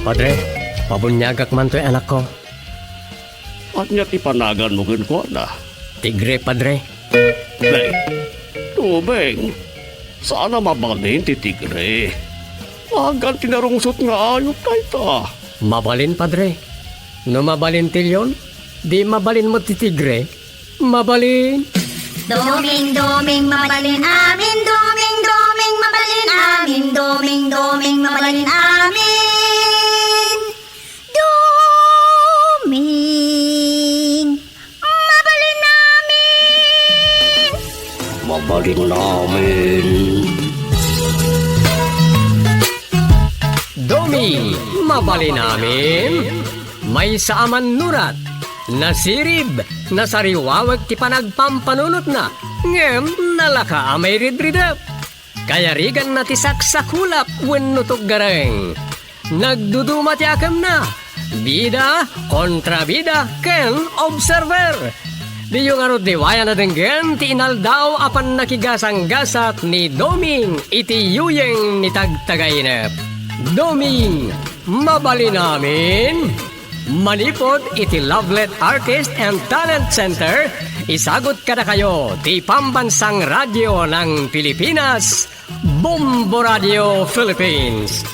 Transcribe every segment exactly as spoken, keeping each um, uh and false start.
Padre, pabuniagak man toy anakko. Ania ti panaganmo kenkuana? Tigre, Padre. Nay, Doming, saan a mabalin ti tigre. Agan ti narungsot nga ayup dayta. Mabalin, Padre. No mabalin ti leon, di mabalin met ti tigre. Mabalin. Doming, Doming, mabalin amin. Doming, Doming, mabalin amin. Doming, Doming, mabalin amin. Doming, mabalin amin. Mabalin amin. Doming, mabalin amin. Maysa a mannurat, nasirib, nasariwawek ti panagpampanunotna, ngem nalaka a mairidridep. Kayariganna ti saksakulap wenno tuggareng. Nagduduma ti akemna, bida, kontrabida, ken observer. Diyo ngarud liwayan a denggen ti inaldaw a pannakigasanggasat ni Doming iti yuyeng ni Tagtagainep. Doming, mabalin amin. Manipud iti Lovelet Artist and Talent Center, isagut kadakayo ti Pambansang Radyo ng Pilipinas, Bombo Radio Philippines.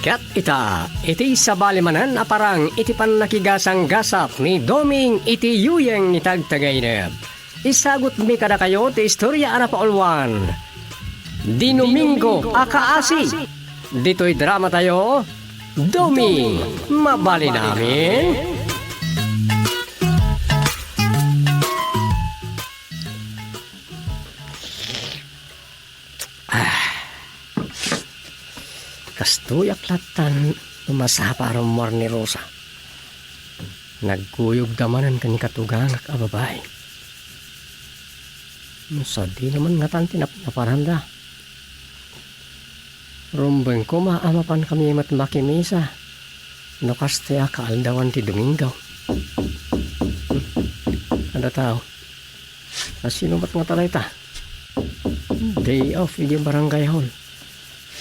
Ket ita, iti sabali manen a parang iti pannakigasanggasat ni Doming iti yuyeng ni Tagtagainep. Isagutmi kadakayo ti istoria a napauluan. Di Domingo a kaasi. Ditoy dramatayo, Doming, mabalin amin. Ah. Kastoyak lattan no masapa a rummuar ni Rosa. Nagkuyogda manen ken ni katuganak a babai. Sadino man ngatan ti nap-, naparanda. Rumbeng koma a mapan kami met makimisa no kastoy a kaaldawan ti Domingo. Hmm. Adda tao. Asino met ngata dayta? Day off idiay barangay hall.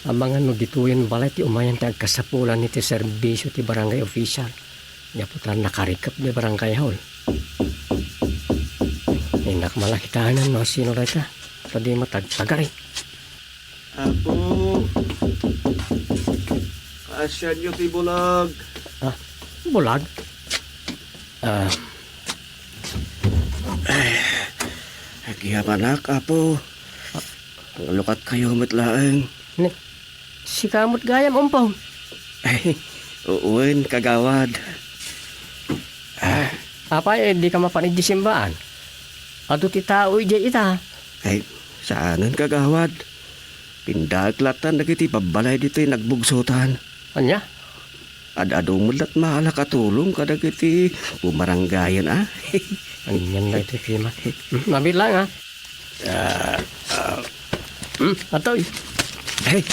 Amangan no ditoyen balay ti umayen ti agkasapulan iti serbisio ti barangay official. Gapu ta nakarikep idiay barangay hall. Innak malakitanan no asino dayta. Ta di matagtagari. Apo, kaasianyo ti bulag. Ah, bulag? Ah. Ay, agyamanak, Apo. Lukatkayo met laeng. Ni, sika met gayam, Umpong? Ay, wen, Kagawad. Ah. Apay, eh, dika mapan idiay simbaan? Adu ti tao idiay ita. Ay, saanen, Kagawad. Pindaek lattan dagiti babbalay ditoy nagbugsotan. Ania? Ad-adu met lat mala katulong kadagiti bumarangayen, a? Anian daytoy, Pima? Hmm, mabiit laeng, a? Ah, ah. Hmm, atoy. Hey,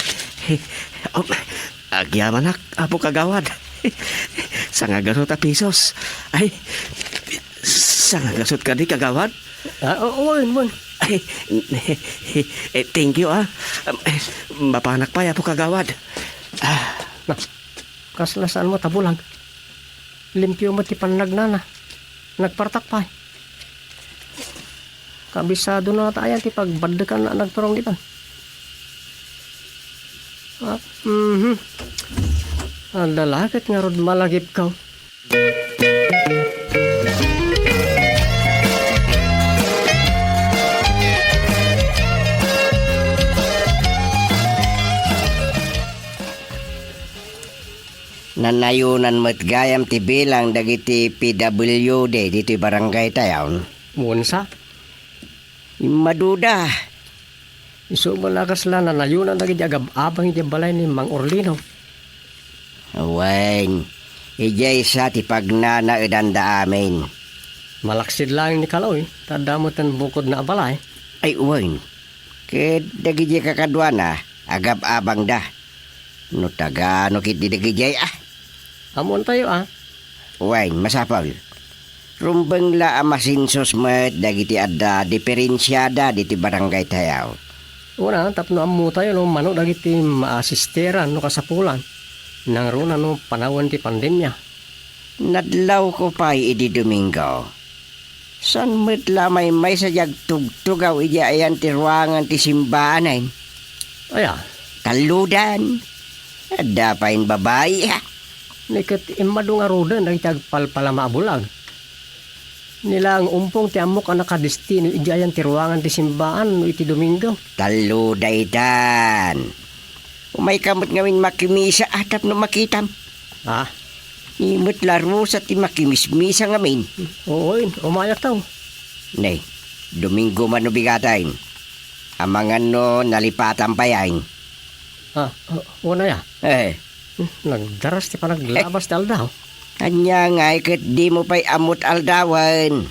hey, oh, agyamanak, Apo Kagawad. Sangagasut a pisos. Ay, sangagasut kadi, Kagawad? Ah, oo, wen, wen. Ay, eh, thank you, ah. Mapanak pay, Apo Kagawad. Ah. Na, kasla saanmo ta bulag? Limpio met ti pannagnana. Nagpartak pay. Kabisado na ta ayan ti pagbaddekan a nagturong ditan. Ah, mhm. Adda la ket ngarud malagipkaw. Nanayonan met gayam ti bilang dagiti P W D ditoy barangaytayon. Wen sa? Immaduda. Isu met la kasla nanayonan dagiti agab-abang idiay balay ni Mang Orlino. Wen, idiay sa ti pagnanaedanda amin. Malaksid laeng ni Kaloy, ta adda metten bukodna a balay. Ay, wen. Ket dagiti kakaduana, agab-abangda. No tagano ketdi dagidiay, a? Ammoentayo, a. Wen, masapul. Rumbeng la a masensus met dagiti adda diperensiada ditoy barangaytayo. Una, tapno ammotayo no mano dagiti maasisteran no kasapulan, nangruna no panawen ti pandemia. Nadlawko pay idi Domingo. Saan met la maymaysa diay agtugtugaw idiay ayan ti ruangan ti simbaanen. Aya? Tallodan. Adda pay babai, ha? Ni ket immadu ngaruden dagiti agpalpalama a bulag. Ni laeng Umpong ti ammok a nakadestino idiay ayan ti ruangan ti simbaan no iti Domingo. Tallo daytan. Umayka met ngamin makimisa a tapno makitam. Ah? Ni met la Rosa ti makimismisa ngamin. Ooy, umayakto. Ne, Domingo man no bigaten. Amangan no nalipatan pay. Ah, uh, wala ya. Eh. Hmm, nagdaras ti panaglabas ti aldaw. Ania ngay ket dimo pay ammot aldawen?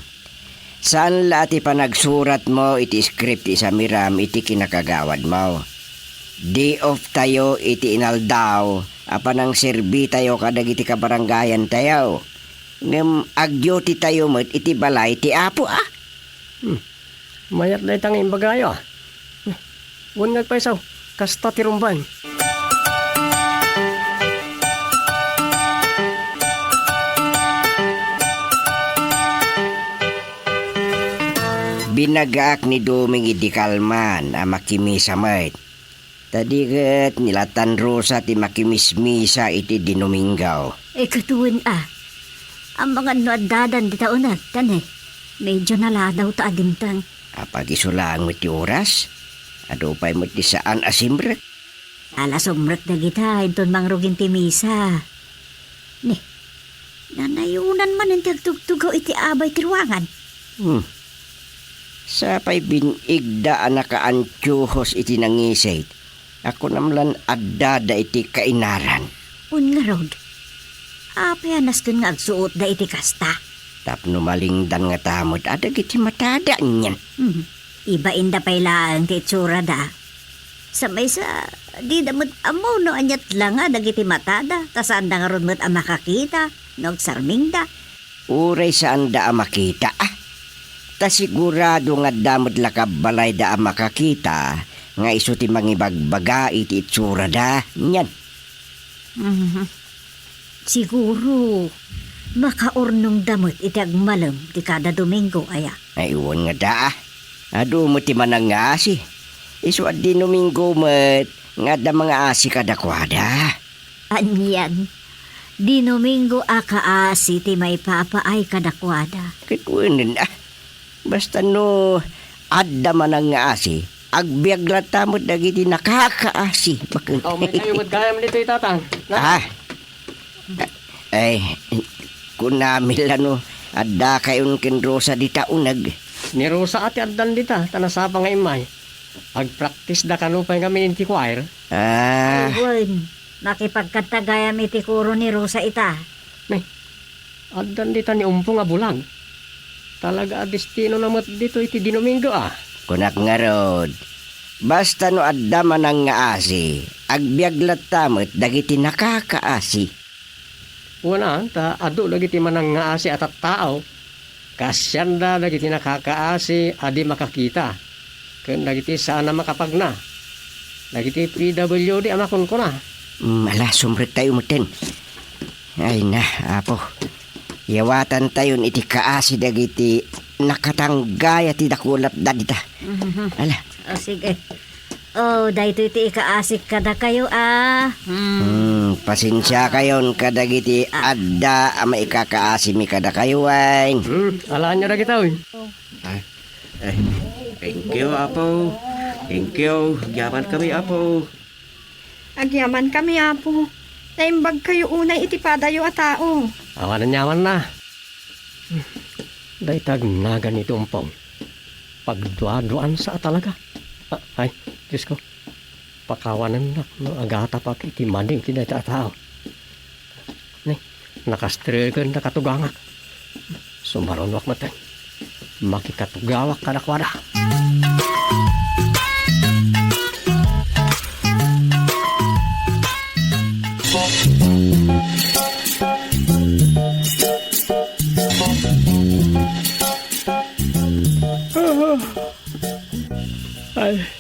Saan la ti panagsuratmo iti script ti isamiram iti kinakagawadmo. Day off tayo iti inaldaw a panangserbitayo kadagiti kabarangayantayo. Ngem agdutitayo met iti balay ti Apo, a? Hmm. Mayat dayta nga imbagayo, a. Wen nga agpayso, kasta ti rumbeng. Binagaak ni Doming idi kalman a makimisa met. Ta di ket ni latan Rosa ti makimismisa iti Dinomingo. Eh, ket wen a. Amangan no addadan dita uneg, ta ne, medyo naladawta a dimteng. Apag-isu laeng met ti oras? Adu pay met ti saan a simrek. Ala, sumrek dagita inton mangrugin ti misa. Ni, nanayonan manen ti agtugtugaw iti abay ti ruangan. Hmm. Sapay bin-igda a nakaantiuhos iti nangisit. A kunam lan addada iti kainaran. Wen ngarud, apay a nasken nga agsuotda iti kasta? Tapno malingdan ngata met a dagiti matada, anian? Hmm. Ibainda pay laeng ti itsurada. Sa maysa, dida met ammo no aniat la nga dagiti matada, ta saanda ngarud met a makakita no agsarmingda. Uray saanda a makita, a. Ta sigurado nga adda met la kabbalayda a makakita nga isu ti mangibagbaga iti itsurada, anian. Mhm. Siguro, makaurnongda met iti agmalem ti kada Domingo, aya? Ay, wen ngata, a. Adu met ti manangngasi. Isu a Dinomingo met nga adda mangaasi kadakuada. Anian, Dinomingo a kaasi ti maipapaay kadakuada. Ket wenen, a. Basta no adda manangngasi, agbiag latta met dagiti nakakaasi. Aw, may kayo met gayam ditoy, Tatang. Na? Ah. Ay, kunami la no addakayon ken Rosa dita uneg. Ni Rosa a ti addan dita, ta nasapa nga immay. Agpraktisda kano pay ngamin iti choir. Ah. Ay, wen. Makipagkanta gayam iti koro ni Rosa ita. Nay, addan dita ni Umpong a bulag. Talaga a destinona met ditoy ti Dinomingo, a. Kunak ngarud, basta no adda manangngaasi, agbiag latta met dagiti nakakaasi. Wen a, ta adu dagiti manangngaasi a tattao. Kaasianda dagiti nakakaasi a di makakita, ken dagiti saan a makapagna, dagiti P W D a makunkuna. Mm, ala, sumrektayo metten. Ay na, Apo. Yawatantayon iti kaasi dagiti nakatanggaya ti dakulatda dita. Mhm. Ala. O, sige. Oh, daytoy ti ikaasik kadakayo, a. Hmm. Hmm, pasensiakayon kadagiti adda a maikakaasimi kadakayo, wen. Hmm, alaanyo dagita, oy. Ay, ay, thank you, Apo. Thank you. Agyamankami, Apo. Agyamankami, Apo. Naimbagkayo unay iti padayo a tao. Awan aniamanna. Dayta agnagan iti umpong. Pagduaduaansa a talaga. A, ay, Diosko, pakawanennak no agatapak iti mani iti dayta a tao. Ni, nakastreken nakatugangak. Sumarunoak metten. Makikatugawak kadakuada.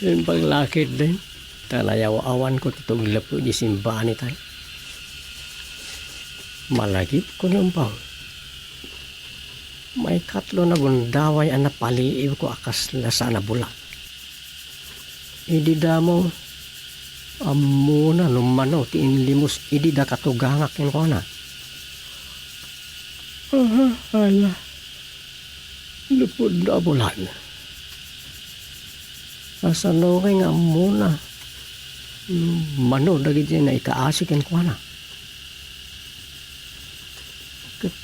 Imbag lakid din, ta nayaw-awanko ti tuglepo idi simbaan itay. Malagipko ni Umpong. Maikatlo a gundaway a napaliiwko a kasla saan a bulak. Idi damo, ammona no mano ti inlimos idi dakatugangak kenkuana. Aha, ala. Lupod no a bulag. Kasano ngay nga ammona no mano dagiti naikaasi kenkuana? Ket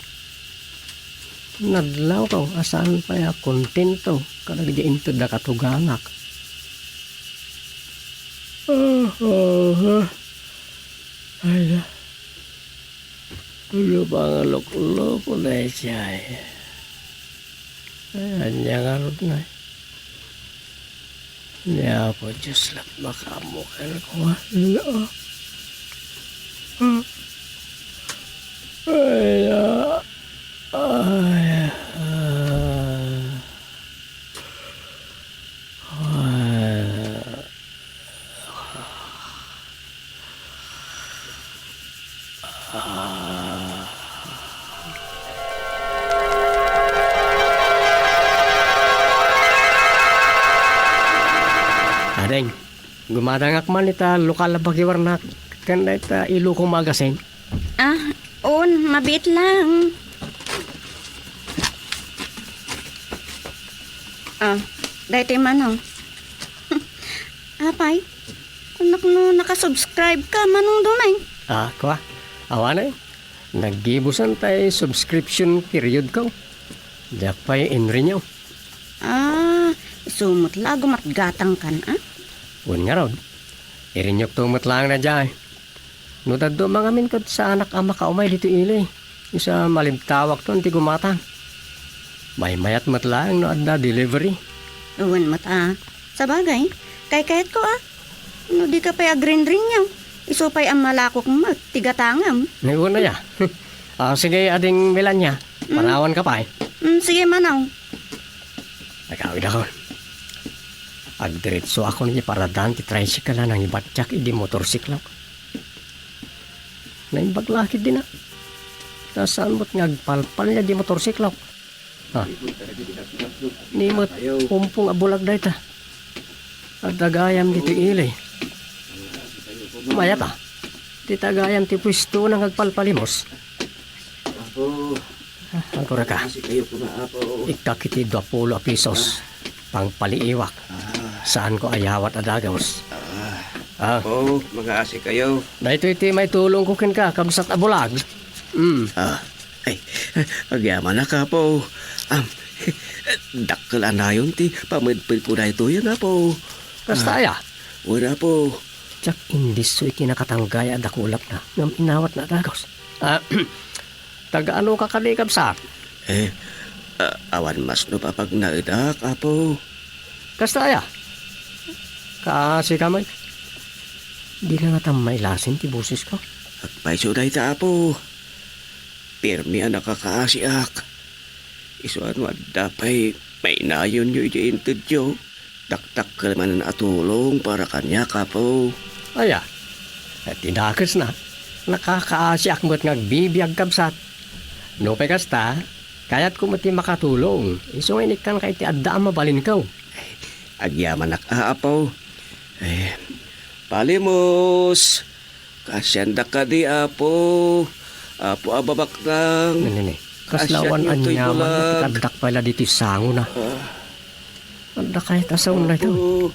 nadlawko a saan pay a kontento kadagiti inted a katugangak. Ah, ah, ah. Ay, da. Ano ba nga lukluko na siya, eh? Ay, anya nga rod na, eh. Ni Apo Diyos la't makaammo kenkuana. Ay, ah, ay, ah, ay. Ading, gumatangak man ita lokal a pakiwarnak ken dayta Ilocos Magazine. Ah, un, mabiit lang. Ah, daytoy manong. Apay, kunak no nakasubscribe ka, Manong Domeng. Ah, kwa? Awan ay. Naggibusan tay subscription period ko. Diak pay inrenew. Ah, isu met la a gumatgatang kan, ah? Wen ngarud, irenewkto met laeng daydiay. No dadduma ngamin ket saanak a makaumay ditoy ili, isu a malibtawakton ti gumatang. Maymayat met laeng no adda delivery. Wen met a. Sabagay, kaykayatko a. No dika pay agrinrinyo, isu pay a malakok met ti gatangem. Ay, wen aya. Ah, sige, ading Melania, Mm. panawanka pay. Mm, sige, Manong. Agawidakon. Agdiretsoakon iti paradaan ti tricycle a nangibatiak idi motorsiklok. Naimbag la ketdin a. Ta saan met nga agpalpalia di motorsiklok. Ha? Ni met umpong a bulag dayta. Adda gayam ditoy ili. Mayat a. Ti tagayam ti puesto nga agpalpalimos. Apo. Ah, aguraka. Kasi kayo po na, Apo. Ikkak iti dua pulo a pisos. Pangpaliiwak. Ah. Saanko a yawat a dagus. Ah. Ah. Apo, mangaasi kayo. Daytoy ti maitulongko kenka, kabsat a bulag. Mm. Ah. Ay, agyamanak, Apo. Am, dakkel a nayon ti pamedpedko daytoy, Apo. Kasta aya? Ah, wen, Apo. Diak indisso iti nakatanggay a dakulapna ngem inawatna a dagus. Ah, taga-anoka kadi, kabsat? Eh, ah, awan masno a pagnaedak, Apo. Kasta aya? Kaasika met. Dina ngata mailasin ti bosesko. Agpayso dayta, Apo. Pirmi a nakakaasiak. Isu a no adda pay mainayonyo iti intedyo, dakdakkel manen a tulong para kaniak, Apo. Aya, ti dakesna, nakakaasiak met nga agbibiag, kabsat. Nupay kasta, kayatko met ti makatulong, isu nga inikkanka iti adda a mabalinko. Agyamanak a, Apo. Eh, palimos! Kaasiandak kadi, Apo. Apo a babaknang. Nini, nini. Kasla awan anyaman nga ti kaddak pay la ditoy sangona. Ah. Adda kayat a saon daytoy. Apo.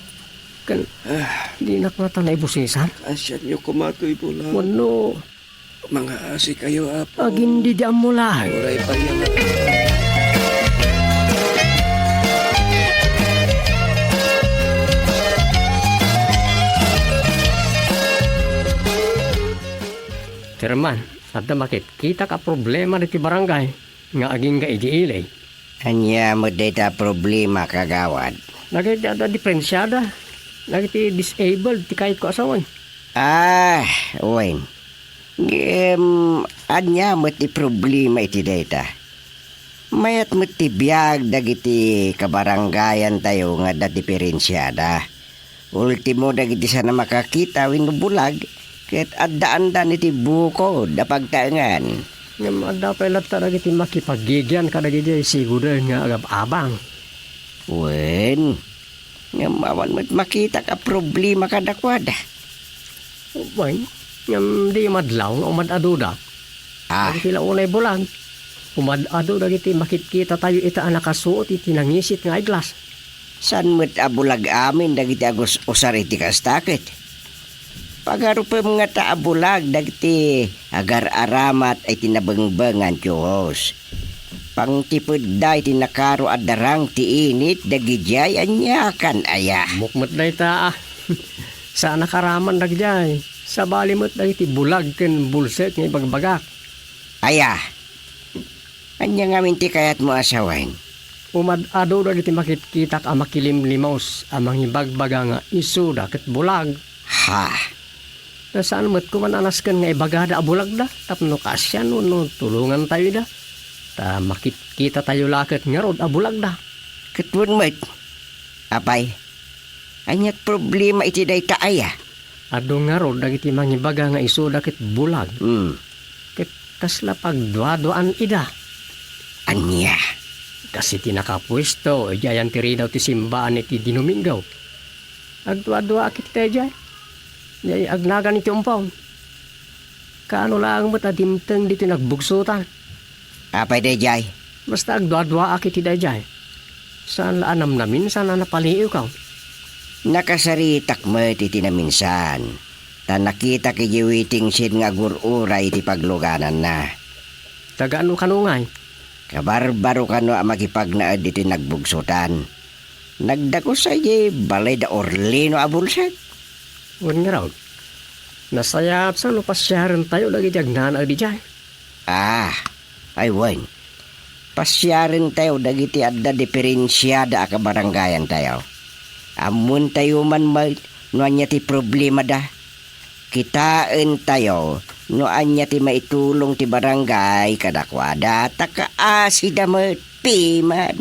Ken, ah, dinak ngata naibusisan. Kaasianyo koma toy bulag. Wenno, mangaasi kayo, Apo. Agin di di ammo laeng. Uray pa niya. Chairman, adda makitkitak a problema diti barangay nga agingga idi ili. Ania met dayta a problema, kagawad? Dagiti adda diferensiada, dagiti disabled ti kayatko a sawen. Ah, wen. Ngem, ania met ti problema iti dayta? Mayat met ti biag dagiti kabarangayantayo nga adda diferensiada. Ultimo dagiti saan a makakita wenno bulag, ket addaandan iti bukod a pagtaengan. Ngem adda pay latta dagiti makipagigian kadagidiay siguden nga agab-abang. Wen, ngem awan met makitak a problema kadakuada. Wen, ngem di madlaw nga umad-aduda. Ah. Dagiti la unay bulag, umad-adu dagiti makitkitatayo ita a nakasuot iti nangisit nga eyeglass. Saan met a bulag amin dagiti agus-usar iti kasta ket? Pagarupem ngata a bulag dagiti agar-aramat iti nabengbengan ti Dios. Pangtipedda iti nakaro a darang ti init dagidiay aniakan aya. Ammok met dayta, a. Saan a karaman dagidiay. Sabali met dagiti bulag ken bulsek nga ibagbagak. Aya? Ania ngamin ti kayatmo a sawen? Umad-adu dagiti makitkitak a makilimlimos a mangibagbaga nga isuda ket bulag. Ha? Ta saan met koma a nasken nga ibagada a bulagda tapno kaasian wenno tulongantayo ida. Ta makitkitatayo la ket ngarud a bulagda. Ket wen met, apay, aniat problema iti dayta aya? Adu ngarud dagiti mangibaga nga isuda ket bulag. Hmm. Ket kasla pagduaduaan ida. Ania? Kas iti nakapuesto idiay ayan ti ridaw ti simbaan iti Dinuminggo. Agduaduaak iti daydiay. Diay agnagan iti umpong. Kaano laeng met a dimteng ditoy nagbugsotan? Apay daydiay? Basta agduaduaak iti daydiay. Saan la a namnaminsan a napaliiwko. Nakasaritak met iti naminsan, ta nakitak idiay waiting shed nga agur-uray iti paglugananna. Taga ano kano ngay? Kabarbaro kano a makipagnaed iti nagbugsotan. Nagdagus sa idiay balay da Orlino a bulsek. Wen ngarud, nasayaat sa no pasiarentayo dagiti agnanaed idiay. Ah, ay wen. Pasiarentayo dagiti adda diferensiada a kabarangayantayo. Ammoentayo man met no ania ti problemada. Kitaentayo no ania ti maitulong ti barangay kadakuada ta kaasida met piman.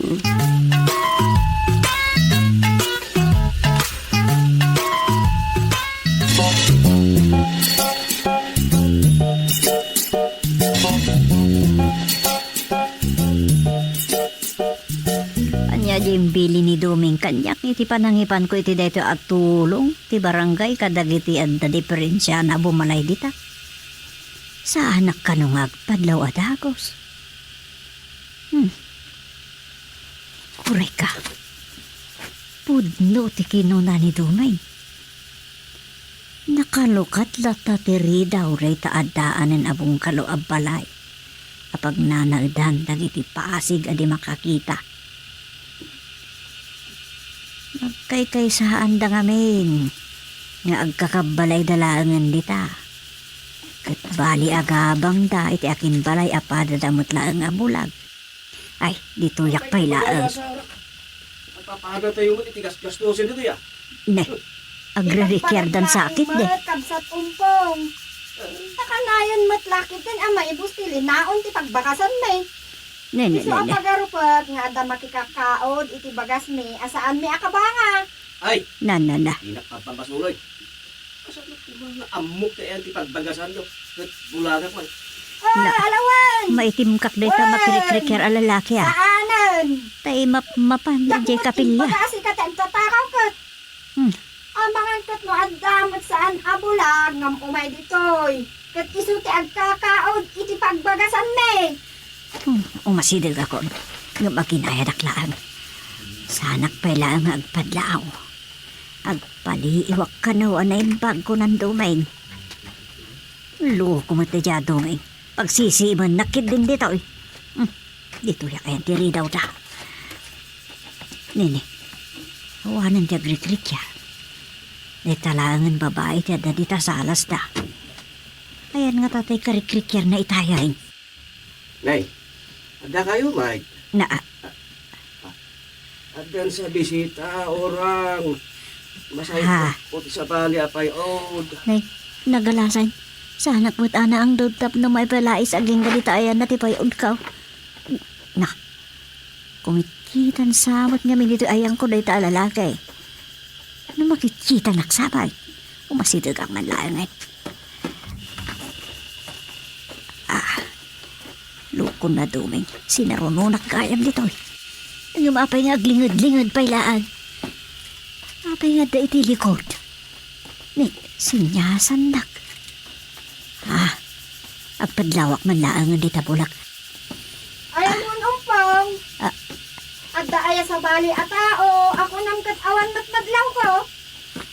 Ania diay imbilin ni Doming kaniak iti panangipanko iti daytoy a tulong ti barangay kadagiti adda diferensiana a bumalay dita? Saanak kano nga agpadlaw a dagus. Hmm. Uray ka. Pudno ti kinuna ni Doming. Nakalukat latta ti ridaw dayta addaanen a bungkalo a balay a pagnanaedan dagiti pasig a di makakita. Nagkaykaysaanda ngamin nga agkakabbalayda laengen dita. Ket bali a gabangda iti akinbalay a padada met laeng a bulag. Ay, ditoyak pay laeng. Nagpapadatayo met iti gasgastosen ditoy, a. Ne, agririkiardan sakit de. Kabsat umpong. Ta kanayon met la ketdin a maibus ti linaon ti pagbagasanmi. Ne, ne, ne, ne. Isu a pagarupek nga adda makikakaod iti bagasmi a saanmi a kabanga. Ay! Na, na, na. Dinak pampamasuloy. Kasano koma nga ammok ti ayan ti pagbagasanyo ket bulagak man? Ah, alawen! Maitimkak dayta makirikrikiar a lalaki, a. Saanen. Ta imapmapan idiay kapilya. Dakmet ti baga a sika ti agtatakaw ket. Hmm. Amangan ket no adda met saan a bulag ngem umay ditoy. Ket isu ti agkakaod iti pagbagasanmi. Hmm, umasidegakon. Ngem aginayadak laeng. Saanak pay laeng nga agpadlaaw. Agpaliiwak kano a naimbag, kunan Doming. Loko met daydiay a Doming. Pagsisimennak ketdin ditoy. Hmm, ditoyak ayan ti ridawda. Nini, awanen ti agrikrikiar. Dayta laengen babai ti adda dita salasda. Ayan ngata ti karikrikiarna ita, ay. Nay, adda kayo, Mike? Na, ah, Addan sa bisita, orang. Masayat ko ti sabali a pay-od. Nay, nagalasan. Saanak met a naangdud tapno maipalais agingga dita ayanna ti pay-odko. Na, kumitkitan sa met ngamin ditoy ayangko dayta a lalaki. No makikitanak sa abay, umasidegak man laengen. Ah, lukon na Doming, sinarunonak gayam ditoy. Ngem apay nga aglinged-linged pay laeng? Apay nga adda iti likod? Ni, sinyasannak. Ah, agpadlawak man laengen dita bulak. Ay, Ammon Umpong. Ah. Adda aya sabali a tao a kunam ket awan met madlawko?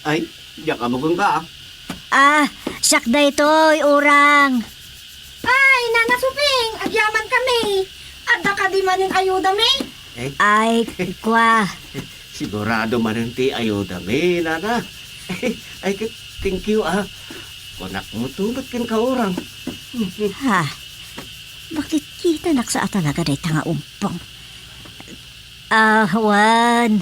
Ay, diak ammo kenka, ah. Ah, siak daytoy, Urang. Ay, Nana Suping, agyamankami. Adda kadi manen ayudami? Eh? Ay, kua. Sigurado manen ti ayudami, Nana. Ay, ket, thank you, ah. Kunak met kenka, Urang. Ha? Makikitanak sa a talaga dayta nga umpong. Ah, wen.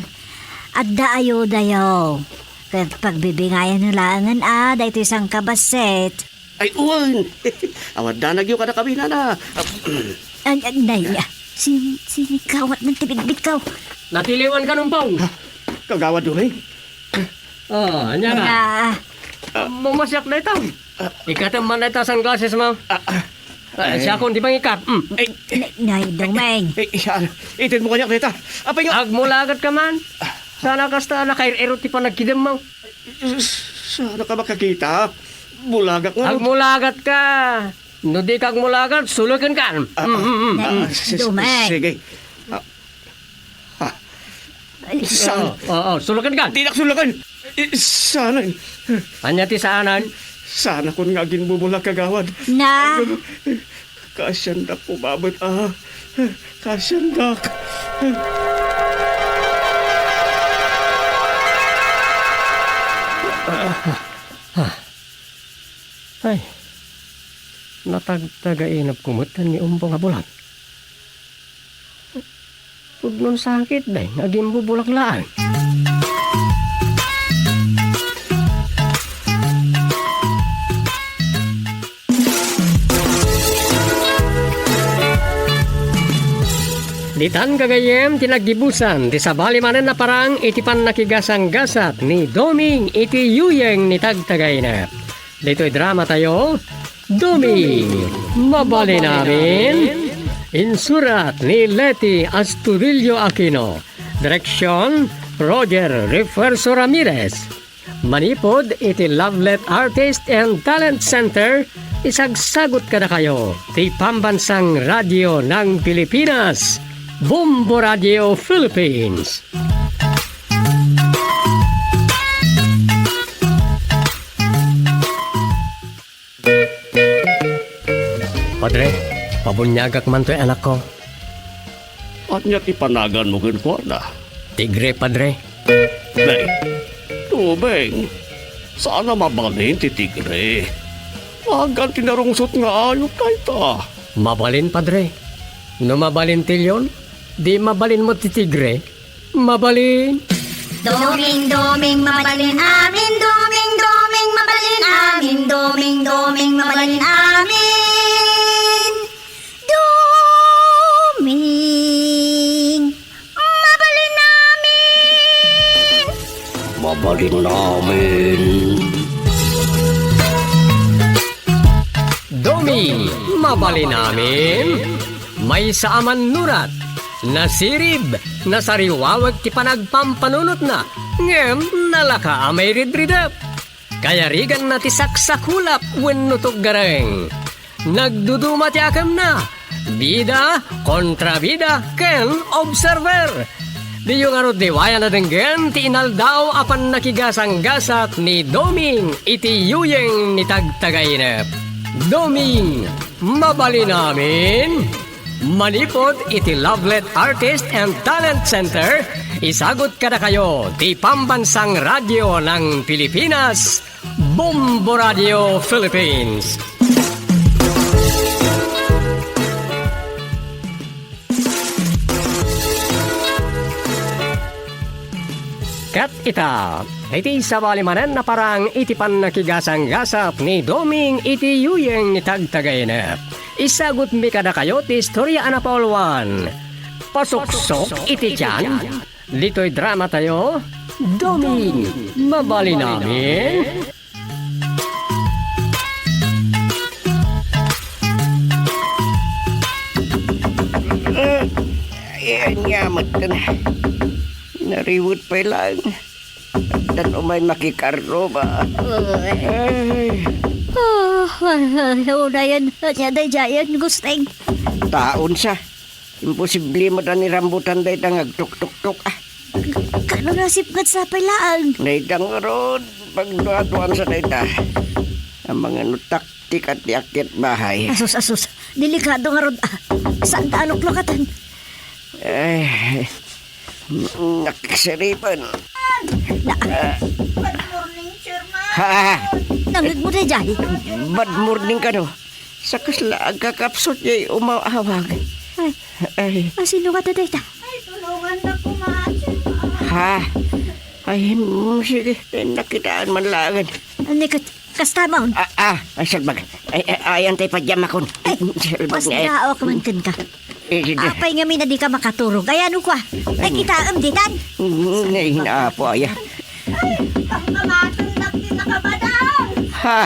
Adda ayudayo. Ket pagbibingayan laengen, ah, daytoy sangkabassit. Ay, wen. Awan danagyo kadakami, Nana. Ah, nay, nay, sin-, sinikawat man ti bitbitko. Natiliwan ka, Umpong. Ha? Kagawad Doming? Ah, ania na? Ah. Mamasiak dayta. Ikatem man dayta sunglasses mo. Ah, ah. Ah, siakon ti mangikat. Mm. Ay. Nay, nay, Doming. Ay, ay, ano? Itedmo kaniak dayta. Apay nga? Agmulagat ka man. Sana kasta nakair-iro ti panagkidem mo. Sana ka makakita. Bulagak nga. Agmulagat ka. No di ka agmulagat, suloken kan. Ah, mm, mm, mm, ah, mm. Nay, si-, Doming. Sige. Ah. Ha? Ay. Saan? Oo, oo, suloken ka. Dinak suloken. Eh, saanen? Ania ti saanen? Saanakon nga aginbubulak, kagawad. Na? Kaasiandak, umabet, ah. Kaasiandak. Ah, ah. Ay, natagtagainep ko met ken ni Umpong a bulak. Pudno sakit, deng, agimbubulak laeng. Ditan gagayyem ti naggibusan ti sabali manen a parang iti pannakigasanggasat ni Doming iti yuyeng ni Tagtagainep. Ditoy drama tayo, Doming, Mabalin Amin. Insurat ni Leti Astudillo Aquino. Direksyon, Roger Refuerzo Ramirez. Manipud iti Lovelet Artist and Talent Center, isagsagut kadakayo ti Pambansang Radio ng Pilipinas, Bombo Radio Philippines. Padre, pabuniagak man toy anakko. Ania ti panaganmo kenkuana? Tigre, Padre. Nay, Doming, saan a mabalin ti tigre. Maagaan ti narungsot nga ayup dayta. Mabalin, Padre. No mabalin ti leon, di mabalin met ti tigre. Mabalin. Doming, Doming, mabalin amin. Doming, Doming, mabalin amin. Doming, Doming, mabalin amin. Doming, mabalin amin. Mabalin amin. Doming, mabalin amin. Maysa a mannurat, nasirib, nasariwawek ti panagpampanunotna, ngem nalaka a mairidridep. Kayariganna ti saksakulap wenno tuggareng. Nagduduma ti akemna, bida, kontrabida, ken observer. Diyo ngarud liwayan a denggen ti inaldaw a pannakigasanggasat ni Doming iti yuyeng ni Tagtagainep. Doming, mabalin amin. Manipud iti Lovelet Artist and Talent Center, isagut kadakayo ti Pambansang Radio ng Pilipinas, Bombo Radio Philippines. Ket ita, iti sabali manen a parang iti pannakigasanggasat ni Doming iti yuyeng ni Tagtagainep, isagutmi kadakayo ti istoria a napauluan, Pasuksok iti Tiyan. Ditoy drama tayo, Doming, mabalin amin? Eh, ayan nga, matan. Nariwet pay lang. Tan umay makikarruba. Ay. Oh, unayen, ania daydiayen, Gusting? Taon sa. Imposible met a ni rambutan dayta nga agtuktuktok, ah. Kano nasipnget sa pay laeng? Dayta ngarud, pagduaduan sa dayta. Amangan no taktik ti akyat bahay. Asus, asus. Delikado ngarud, ah. Saan ta a luklukatan? Ay, naksiripan. Na- Good morning, Chairman. Ha? Nangngegmo daydiay? Bad morning kano. Sa kasla agkakapsut jay umawawag. Ay. Ay. Ah, sino nga dayta? Ay, tulungan na kumain. Ha? Ay, mm, sige. Nakitaan man laangan. Ni kat-, kastamon? Ah, ah, ay, salbag. Ay, ay, ayan tayo padyamakon. Ay, salbag na eh. Daok man ken ka. Eh, di- Apay ngamin a di ka makaturog? Ay, ano kwa? Nakitaem ditan? Mm, ay, naapo, aya. Ay, pangkamatang na kinakabadang! Ha?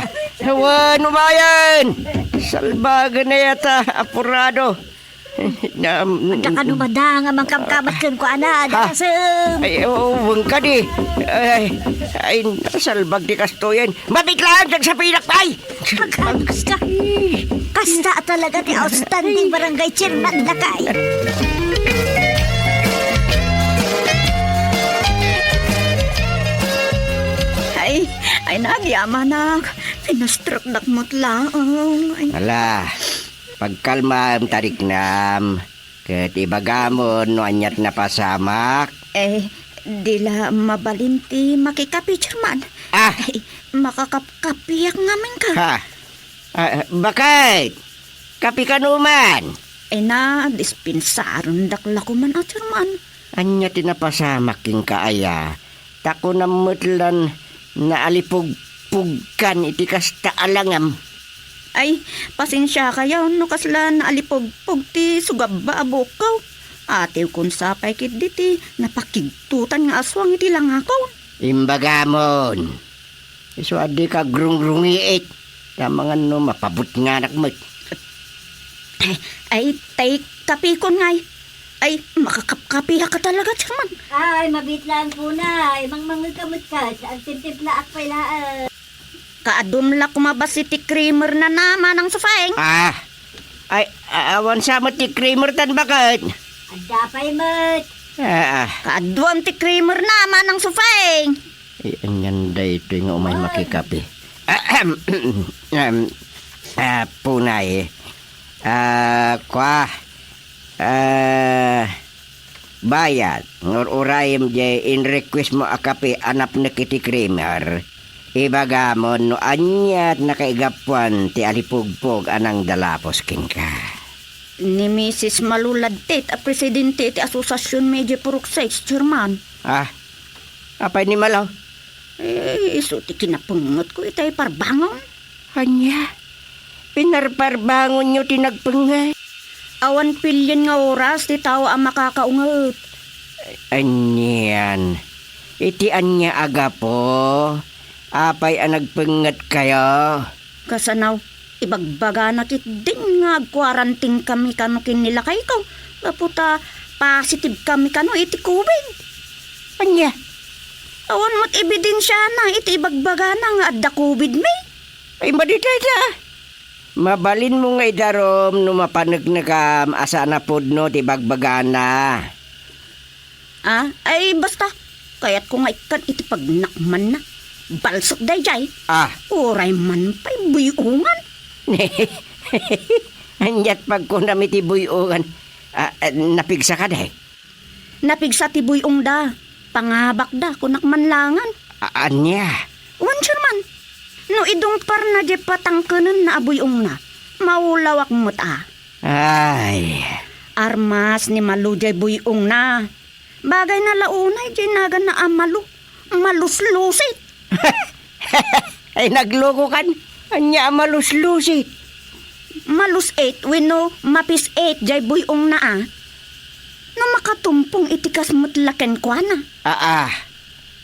Wan, umayan! Salbagan na yata, apurado. Nam- Adda kano madang a mangkamkamat ken kuana, Ha? Ay, oo, wen kadi. Ay, ay, nasalbag ti kastoyen. Mabitlaan, nagsapinak pay! Agkano kasta? Kasta talaga ti outstanding barangay chairman, lakay. Ay, ay, nagyamanak. Pinastrakdak met laeng. Ay. Ala, pagkalmaem, tariknam. Ket ibagamon no aniat napasamak. Eh, di la mabalin ti makikapi, Chairman. Ah! Ay, makakapkapiak ngamin ka. Ha? Ah, bakit? Kapi ka numan? Ay na, dispensarendak la kuman a, Chairman. Ania ti napasamak kenka aya? Ta kunam met lan naalipugpugkan iti kasta a langam. Ay, pasensiakayon no kasla naalipugpug ti sugabba a buokko. Atiwkon sa pay ketdi ti napakigtutan nga aswang iti langakon. Imbagamon. Isu a dika agrungrungiit. Ta amangan no mapabutnganak met. Ay, tay, kapikon ngay. Ay, makakapkapiak ka talaga, Chairman. Ay, mabitlaan, Punay. Mangmangngeg ka met kadi. Agtimtimplaak pay laeng. Kaadum la kumabas iti creamer na na, Manang Sufeng. Ah. Ay, a-, awan sa met ti creamer tan baket. Adda pay met. Ah, ah. Kaaduam ti creamer na, Manang Sufeng. Ay, anian daytoy nga umay makikape? Ahem. Em, ah, Punay. Ah, kwa. Ah, bayat, ngur-urayem jay in-request mo a kape a napnek iti creamer. Ibagamon no aniat nakaigapuan ti alipugpog a nangdalapos kenka. Ni Misis Malu Ladtit a presidente iti asosiasion mi idiay Purok sais, Chairman. Ah, apay ni Malu? Eh, isu ti kinapengngetko itay parbangon. Ania? Pinarparbangonyo ti nagpengnget? Awan pilien nga oras ti tao a makakaunget. Anian? Iti ania a gapu? Apay a nagpengngetkayo? Kasano, ibagbagana ketdin nga agquarantinekami kano ken ni lakayko gapu ta positivekami kano iti covid. Ania? Awan met ebidensiana iti ibagbagana nga adda covid mi. Ay, madi dayta. Mabalinmo nga idarum no mapaneknekam a saan a pudno ti ibagbagana. Ah, ay, basta. Kayatko nga ikkan iti pagnakmanna. Balsek daydiay. Ah. Uray man pay buy-ongan. Aniat pagkunam iti buy-ongan? Ah, ah, napigsa kadi? Napigsa ti buy-ongda. Pangabakda, kunak man langan. A-, ania? Wen, Chairman. No idungparna diay patangkenenna a buy-ongna, maulawak met a. Ay. Armas ni Malu diay buy-ongna. Bagayna la unay diay naganna a Malu. Maluslusit. Ay, naglokokan. Ania a maluslusit? Malus-it wenno mapis-it diay buy-ongna a. No makap-, agtumpong iti kas met la kenkuana. Aa,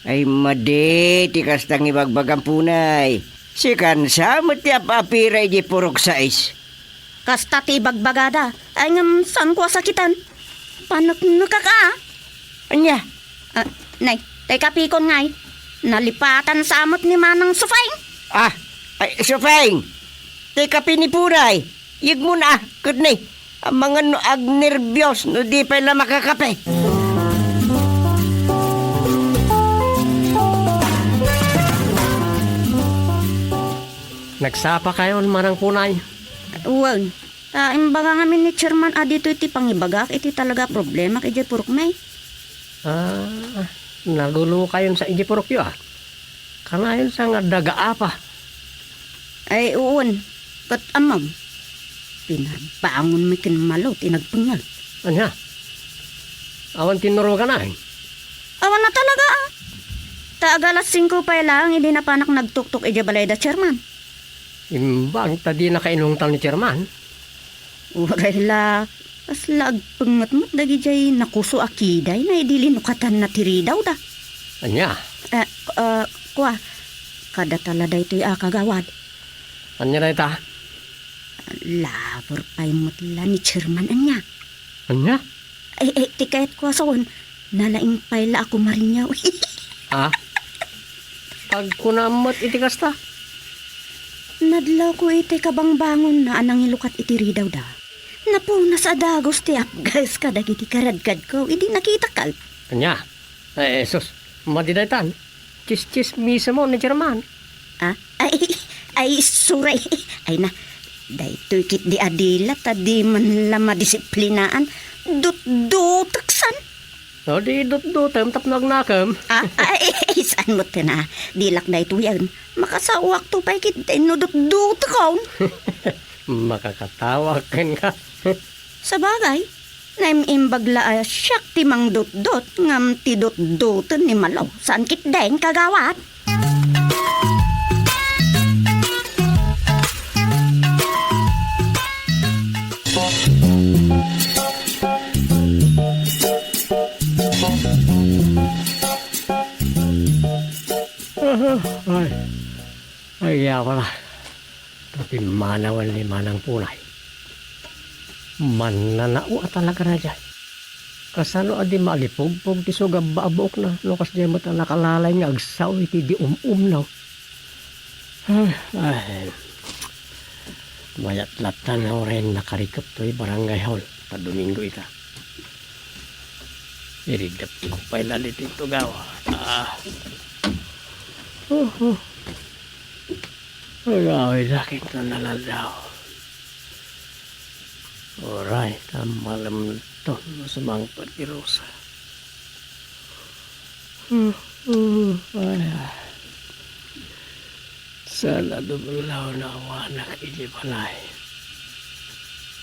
ay madi ti kasta nga ibagbagam, Punay. Sikan sa met ti ap-apira idiay purok sais. Kasta ti ibagbagada. Ay ngem saanko a sakitan. Paneknekak a. Ania? Ah, nay, tay kapikon ngay. Nalipatan sa met ni Manang Sufeng. Ah, ay, Sufeng! Tay kape ni Punay. Yegmon a, ket ni, amangan no agnerbios no di pay la makakape. Nagsapakayon, Manang Punay? Wen. Ta imbaga ngamin ni Chairman a ditoy ti pangibagak iti talaga a problemak idiay purokmi. Ah, nagulokayon sa idiay purokyo, ah. Kanayon sa nga daga apa? Ay, uon. Ket ammom, pinarbangonmi ken Malo ti nagpengngeg. Ania? Awan tinnurogan, ay? Awan a talaga, ah. Ta agalas singko pay laeng idi napanak nagtuktok idiay balay da Chairman. Imbag ta di nakainungtan ni Chairman. Uray la, kasla agpengnget met dagidiay nakuso a kidayna idi linukatanna ti ridawda. Ania? Eh, eh, kua, kadata la daytoy a kagawad. Ania dayta? Lover pay met la ni Chairman, ania? Ania? Ay, ay, ti kayatko a sawen, nalaing pay la a kumarinyo. Ha? Agkunam met iti kasta? Nadlawko iti kabangbangonna a nangilukat iti ridawda. Napunas a dagus ti apgas kadagiti karadkadko idi nakitakon. Ania? Ay, sus, madi daytan. Tsistsismismo ni Chairman. Ah? Ay, ay, suray. Ay na, daytoy ketdi a dila ta di man la madisiplinaan. Dutdutek san. No, di dutdutem tapno agnakem. Ah, ay, ay, saan met ten a dilak daytoyen? Makasawakto pay ketdi no dutdutekon. Makakatawak kenka. Sabagay, naim-imbag la a siak ti mangdutdot ngem ti dutdoten ni Malo, saan ketdin, kagawad? Ay, ay, yawa la. Pimmanawen ni Manang Punay. Mannanao a talaga daydiay. Kasano a di malipugpog ti sugabba a buokna no kasdiay met a nakalalay nga agsao iti di um-umnaw? Ay, ay. Mayat latta nga uray nakarikep toy barangay hall ta Domingo ita. Iridep ko pay la ditoy tugaw. Ah. Oh, oh. Agawid akin to nalaldaw. Uray, ta malemton no sumangpet ti Rosa. Hmm, hmm, ay, ay. Saan a dumlaw nga awanak iti balay.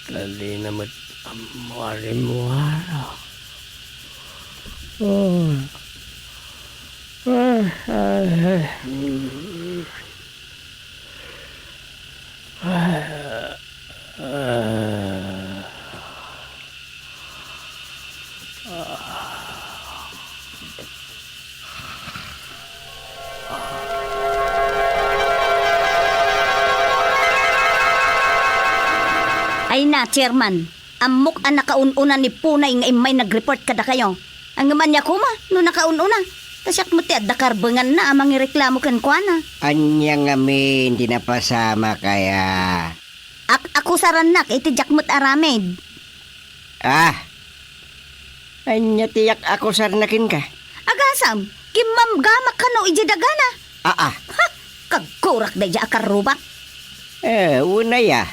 Ta dina met ammo a rimmuara. Oh. Ah, ah, ah. Ah, ah. Ay na, Chairman. Ammok a nakaun-una ni Punay nga immay nag-report kadakayo. Ngem ania koma no nakaun-una? Ta siak met ti adda karbenganna a mangireklamo kenkuana. Ania ngamin ti napasamak aya? Ak-akusarannak iti diak met aramid. Ah, ania ti ak-akusarna kenka? Agasam, kimmamgamak kano idiay dagana. Aa. Ha? Kagkurak daydiay a karrubak. Eh, wen aya.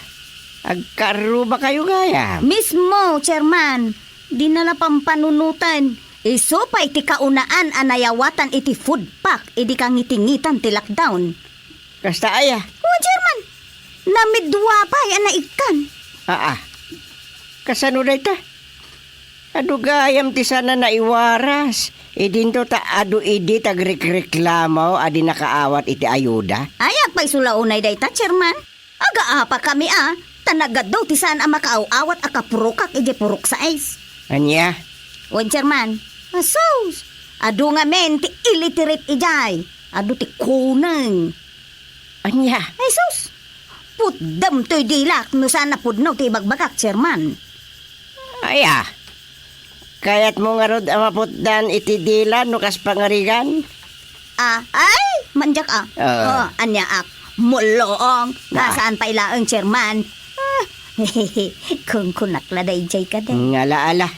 Agkarrubakayo gayam. Mismo, Chairman. Dina la pampanunoten. Isu pay ti kaunaan a nayawatan iti food pack idi kangitingitan ti lockdown. Kasta aya? Wen, Chairman. Namidua pay a naikkan. Aa. Kasano dayta? Adu gayam ti saan a naiwaras. Idinto ta adu idi ti agrekreklamo a di nakaawat iti ayuda. Ay, agpayso la unay dayta, Chairman. Agaapakami a, ta nagadu ti saan a makaaw-awat a kapurokak idiay purok sais. Ania? Wen, Chairman. Asus! Adu ngamin ti illiterate idiay. Adu ti kuneng. Ania? Ay sus! Putdem toy dilak no saan a pudno ti ibagbagak, Chairman. Aya, kayatmo ngarud a maputdan iti dila no kas pangarigan? Ah, ay, mandiak a. Ah. Oh, aniaak. Mulloong. Ah. Saan pay laeng, Chairman. Ah, kunkunak la daydiay kadi. Ngala ala.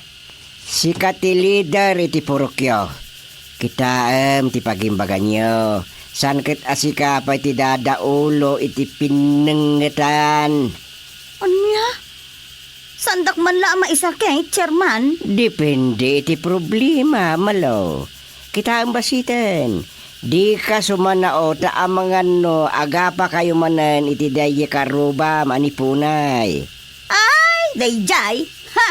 Sika ti leader iti purokyo. Kitaem ti pagimbaganyo. Saan ket a sika pay ti dadaulo iti pinnengetan. Ania? Saandak man la a maisakit, Chairman? Depende iti problema, Malo. Kitaem basiten. Dika sumanao ta amangan no agapakayo manen iti daydiay karrubam a ni Punay. Ay, daydiay? Ha!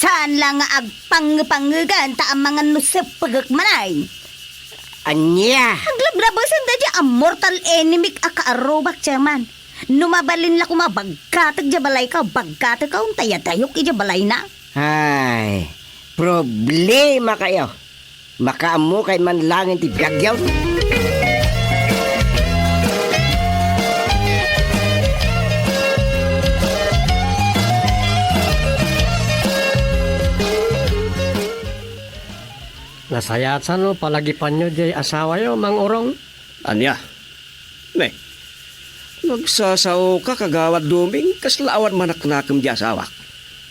Saan la nga agpangngepangngegen ta amangan no seppegek manen. Ania? Aglablabesen daydiay a mortal enemy a kaarrubak, Chairman. No mabalin la koma, baggatek idiay balayko, baggatek a untay a dayok idiay balayna. Ay, problema kayo. Makaammo kay man laeng ti biagyo. Nasayaat sa no palagipanyo diay asawayo, Mang Urong? Ania? Ne, nagsasaoka, Kagawad Doming, kasla awan manaknakem diay asawak.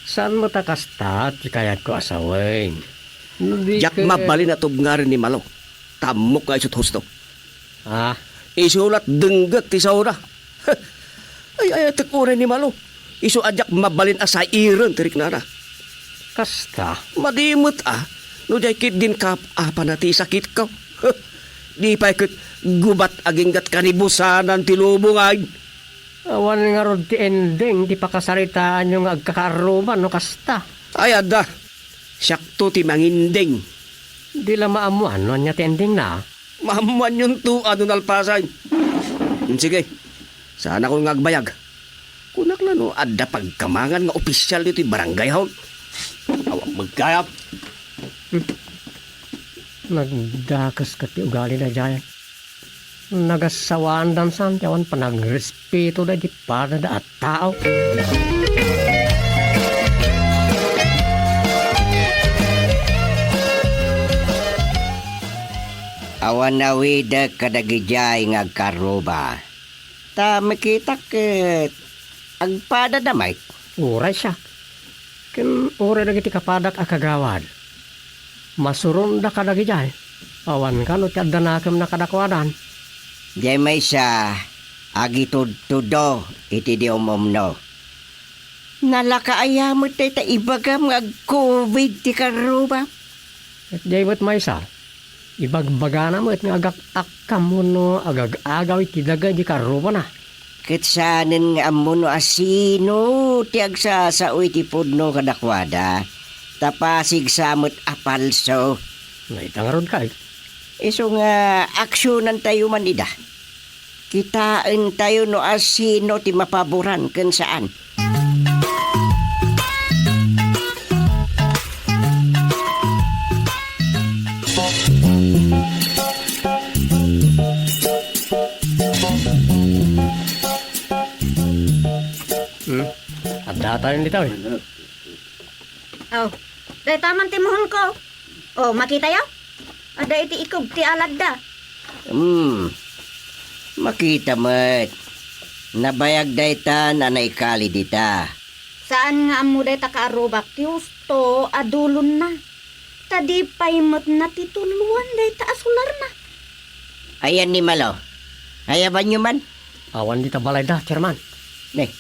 Saan met a kasta ti kayatko a sawen. No di Diak ket mabalin a tubngarem ni Malo. Ta ammok nga isu ti husto. Ah? Isu la ti dengget ti saona. Ay, ay, tek unay ni Malo. Isu a diak mabalin a sairen ti riknana. Kasta? Madi met a, no diay ketdin kaap-apana ti isakitko. Di pay ket gubat agingga ti karibusanan ti lubong, ay. Awan ngarud ti ending ti pakasaritaanyo nga agkakaarruba no kasta. Ay, adda. Siakto ti manginding. Di la maammoan no ania ti endingna. Maammoanyonto a no nalpasen. Hmm, sige. Saanakon nga agbayag. Kunak la no adda pagkamangan nga opisial ditoy barangay hall. Awan met gayam. Hmm. Nagdakes ket ti ugali daydiay. Nagasawaan dansan ti awan panagrespeto daydi padada a tao. Awan awidek kadagidiay nga agkarruba. Ta makitak ket agpadada met. Uray siak. Ken uray dagiti kapadak a kagawad. Masuronda kadagidiay. Awan kano ti addanakem na kadakuadan. Diay maysa, agitudtudo iti di umumno. Nalaka aya met dayta ibagam nga agkubid ti karrubam? Ket diay met maysa, ibagbagana met nga agak-akkam wenno agag-agaw iti daga di karrubana. Ket saanen nga ammo no asino ti agsasao iti pudno kadakuada, ta pasigsa met a palso. Naita ngarud kay? Isu nga aksionantayo man ida. Kitaentayo no asino ti mapaboran ken saan. Hmm? Adda tayo dito eh. Oh, dayta man ti muhon ko. Oh, makitayo? Adda iti ikog ti aladda. Hmm. Makita met. Nabayag daytan a naikali dita. Saan nga ammo dayta kaarrubak ti husto a dulonna. Ta di pay met natituluan dayta a solarna. Ayan ni Malo. Ayabanyo man. Awan dita balayda, Chairman. Ne,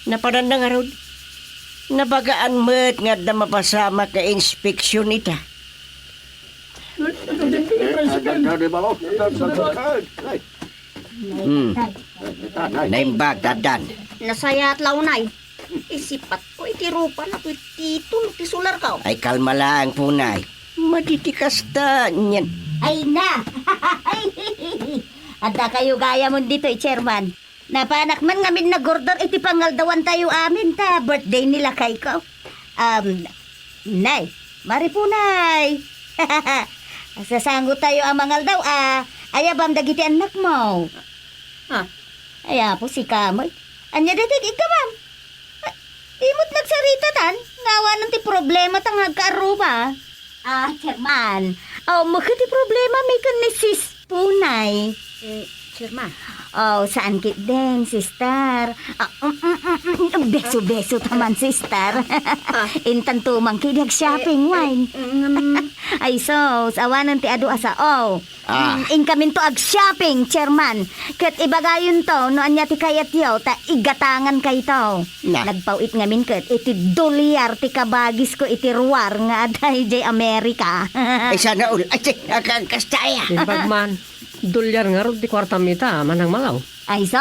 napadanna ngarud. Nabagaan met nga adda mapasamak nga inspeksiyon ita. Hmm. Naimbag, addan. Nasayaat la unay. Isipat ko iti rupa na toy titulo ti solar ko. Ay, kalma lang, Punay. Madi ti kasta, niyan. Ay na! Adda kayo gayam ditoy, Chairman. Napanak man ngamin nag-order iti pangaldawan tayo amin ta birthday ni lakay ko. Um, Nay, Mari Punay! Sasangotayo a mangaldaw a. Ayabam dagiti annakmo. Ah. Ay, apo, sika met. Ania daytoy iggamam? Ah, di met nagsaritatan nga awanen ti problemata nga agkaarruba. Ah, Chairman. Awan met ti problemami ken ni Sis Punay. Eh, Chairman. Oh, saan ketdin, sister? Ah, mm, mm, mm, mm, beso-beso ta man, sister. Ah. Intanto man ketdi ag-shopping, Eh, wine. eh, mm. Ay, sus, awanen ti adu a sao. Ah. Mm, inkaminto ag-shopping, Chairman. Ket ibagayonto no ania ti kayatyo, ta igatangankayto. Na. Nagpaw-it ngamin ket iti dolyar ti kabagisko iti ruar nga adda idiay Amerika. Ay, sana all. Ay, ti, ag-, ag-, kasta aya. Imbag man, dolyar ngarud ti kuartam ita, Manang Malaw. Ay, so,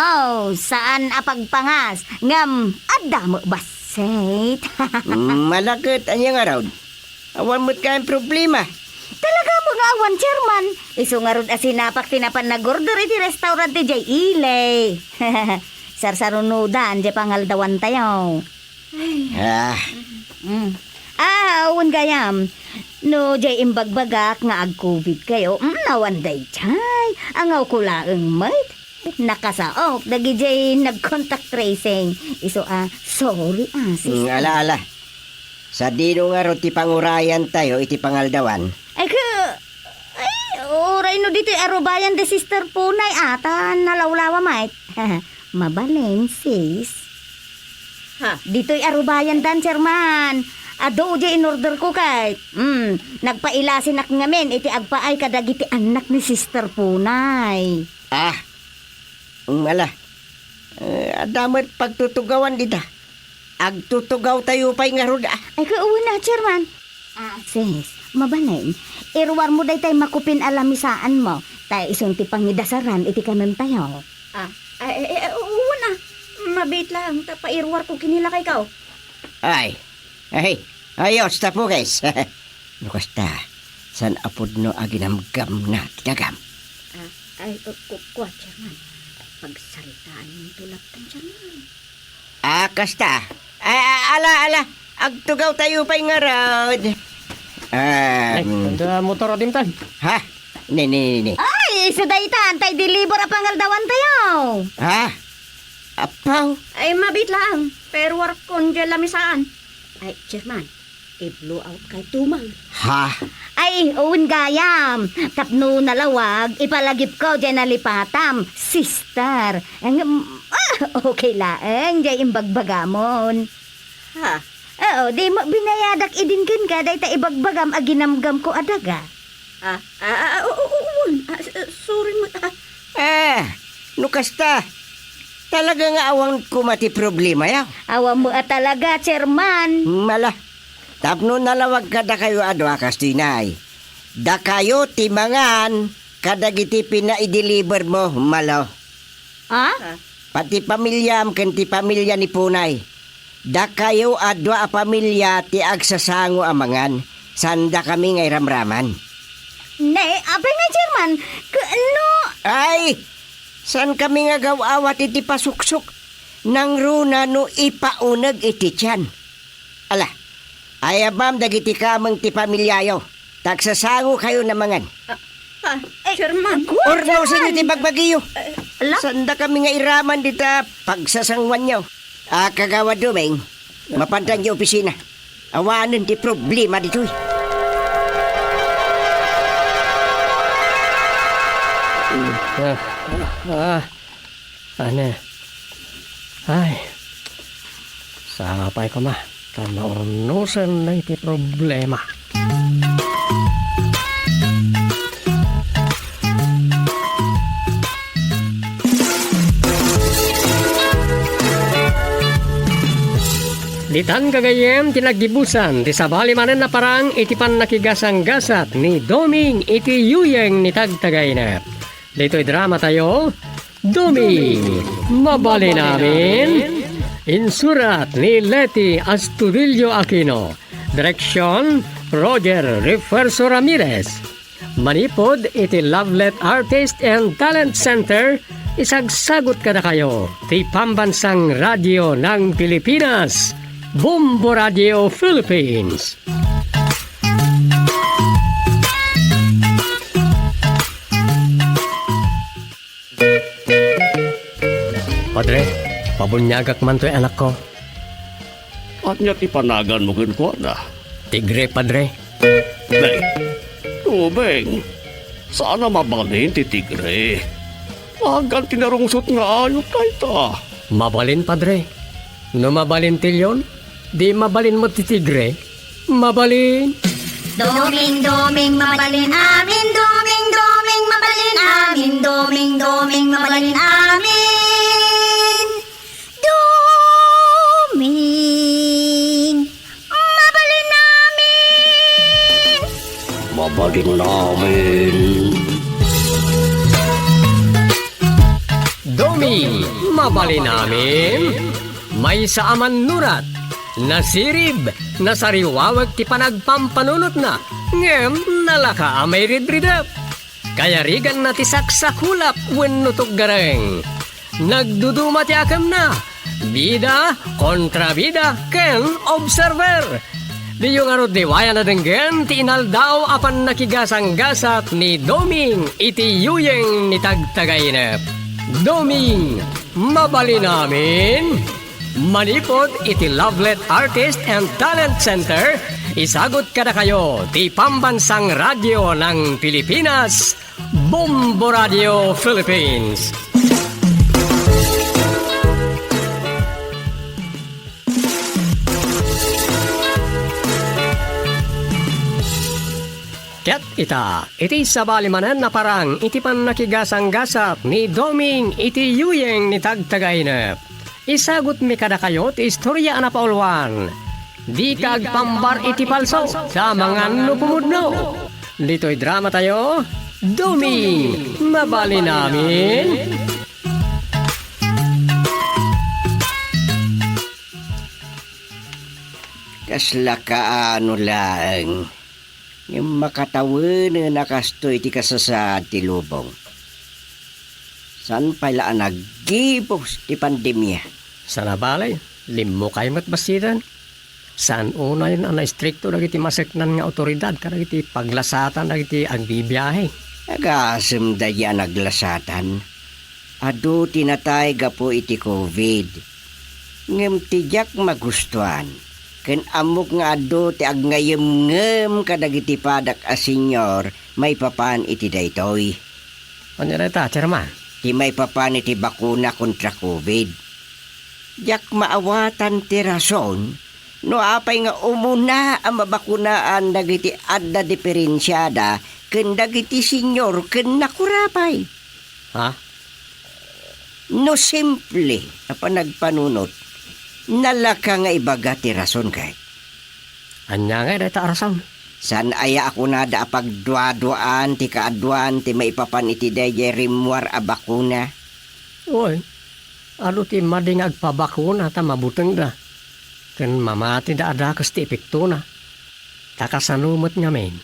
saan a pagpangas, ngem adda met bassit. Mm, malaket, ania ngarud? Awan met kayan problema. Talaga met nga awan, Chairman. Isu ngarud a sinapak ti napan nag-order iti restaurant ti jay Ile. Sarsarunodan jay pangaldawantayo. Ay. Ah. Mm. Ah, awan gayam. No jay imbagbagak nga ag-covid kayo, mm, awan dayjay. Angawko laeng met. Nakasaok dagijay nag-contact tracing. Isu a, sorry, ah, sis. Mm, ala, ala. Sadino ngarud ti pangurayantayo iti pangaldawan? Ay, ka, ay, uray no ditoy arubayan da Sister Punay ata, nalawlawa met. Mabalin, sis. Ha? Ditoy arubayan dan, Chairman. Adu jay in-order ko kay. Mm, nagpailasinak ngamin iti agpaay kadagiti annak ni Sister Punay. Ah, mm, ala. Eh, adda met pagtutugawan dita. Agtutugawtayo pay ngarud, ah. Ay, ka, uwan na, Chairman. Ah, sis, mabalin. Iruarmo daytay makupin a lamisaanmo, ta isun ti pangidasaran iti kanentayo. Ah, ay, ay, ay, uwan na. Mabit lang, ta pairuarko kinilakay ka, oh. Ay, ay, ayos, tapukes. No kasta, saan a pudno a ginamgamna ti dagam? Ah, ay, ku-, ku-, kua, Chairman. Pagsaritaan mo ito, Laptan, Chairman. Ah, kasta. Ah, ah, ala, ala. Agtugawtayo pay ngarud. Ah, Ay, mm. Anda motor a dimtan? Ha? Ni, ni, ni, ni. Ay, isu daytan, tay deliver a pangaldawantayo. Ha? Apaw? Ay, mabit lang. Pero warkon di lamisaan. Ay, Chairman, i-blow out kay tumang. Ha? Ay, uwan gayam. Tapno nalawag, ipalagipko jay nalipatam, sister. Ang, ah, okay laeng, jay imbagbagamon. Ha? Oo, di mo binayadak idin kenka, dayta ibagbagam a ginamgamko a daga. Ah, ah, ah, ah, oo, oo, uwan. Ah, s-, ah, sorry mo, ah. Eh, no kasta, talaga nga awan koma ti problema, ya? Awan mo a talaga, Chairman. Mala, tapno nalawag kadakayo a dua, kastoy nay. Dakayo ti mangan kadagiti pinaideliver mo, Malo. Ah? Pati pamilyam ken ti pamilya ni Punay. Dakayo a dua a pamilya ti agsasango a mangan, saan dakami nga iramraman. Ne, apay nga, Chairman, k-, no? Ay! Saan kami nga gaw-awat iti pasuksok? Nangruna no ipauneg iti tiyan. Ala, ayabam dagiti kameng ti pamilyayo. Ta agsasangokayo a mangan. Ah, ah, Chairman. Urnosenyo ti bagbagiyo. Eh, ala? Saan dakami nga iraman dita pagsasangoanyo. Ah, Kagawad Doming, mapandanyo opisina. Awanen ti problema ditoy. Ah, ah, Ania? Ay, sapay koma, ta naurnosen na iti problema. Ditan gagayyem ti naggibusan ti sabali manen a parang iti pannakigasanggasat ni Doming iti yuyeng ni Tagtagaynet. Ditoy dramatayo, Doming, Mabalin Amin. Insurat ni Leti Astudillo Aquino. Direksyon, Roger Refuerzo Ramirez. Manipud iti Lovelet Artist and Talent Center, isagsagut kadakayo ti Pambansang Radio ng Pilipinas, Bombo Radio Philippines. Mabuniagak man toy, anakko. Ania ti panaganmo kenkuana? Tigre, Padre. Nay, Doming, saan a mabalin ti tigre. Agan ti narungsot nga ayup dayta. Mabalin, Padre. No mabalin ti leon, di mabalin met ti tigre. Mabalin. Doming, Doming, mabalin amin. Doming, Doming, mabalin amin. Doming, Doming, mabalin amin. Doming, mabalin amin. Mabalin amin. Doming, mabalin amin. Maysa a mannurat, nasirib, nasariwawek ti panagpampanunotna, ngem nalaka a mairidridep. Kayariganna ti saksakulap wenno tuggareng. Nagduduma ti akemna, bida, kontrabida, ken observer. Diyo ngarud liwayan a denggen ti inaldaw a pannakigasanggasat ni Doming iti yuyeng ni Tagtagainep. Doming, mabalin amin. Manipud iti Lovelet Artist and Talent Center, isagut kadakayo ti Pambansang Radyo ng Pilipinas, Bombo Radio Philippines. Ket ita, iti sabali manen a parang iti pannakigasanggasat ni Doming iti yuyeng ni Tagtagainep. Isagutmi kadakayo ti istoria a napauluan. Dika agpambar iti palso, ta amangan no pumudno. Ditoy dramatayo, Doming, mabalin amin. Kasla kaano laeng. Ngem makatawenen a kastoy ti kasasaad ti lubong. Saan pay la a naggibus ti pandemia? Saan a bale, limmukay met bassiten. Saan unayen a naistrikto dagiti maseknan nga awtoridad kadagiti paglasatan dagiti agbibiahe. Agasem daydi a naglasatan. Adu ti natay gapu iti covid. Ngem ti diak magustuan, ken ammok nga adu ti agngayemngem kadagiti padak a senior maipapan iti daytoy. Ania dayta, Chairman? Ti maipapan iti bakuna kontra covid. Diak maawatan ti rason no apay nga umuna a mabakunaan dagiti adda diferensiada ken dagiti senior ken nakurapay. Ha? No simple a panagpanunot, nalaka nga ibaga ti rason ket. Ania ngay dayta a rason? Saan aya a kunada a pagduaduaan ti kaaduan ti maipapan iti daydiay rimmuar a bakuna? Uy, adu ti madi nga agpabakuna ta mabutengda, ken mamatida a dakes ti epektona. Ta kasano met ngamin,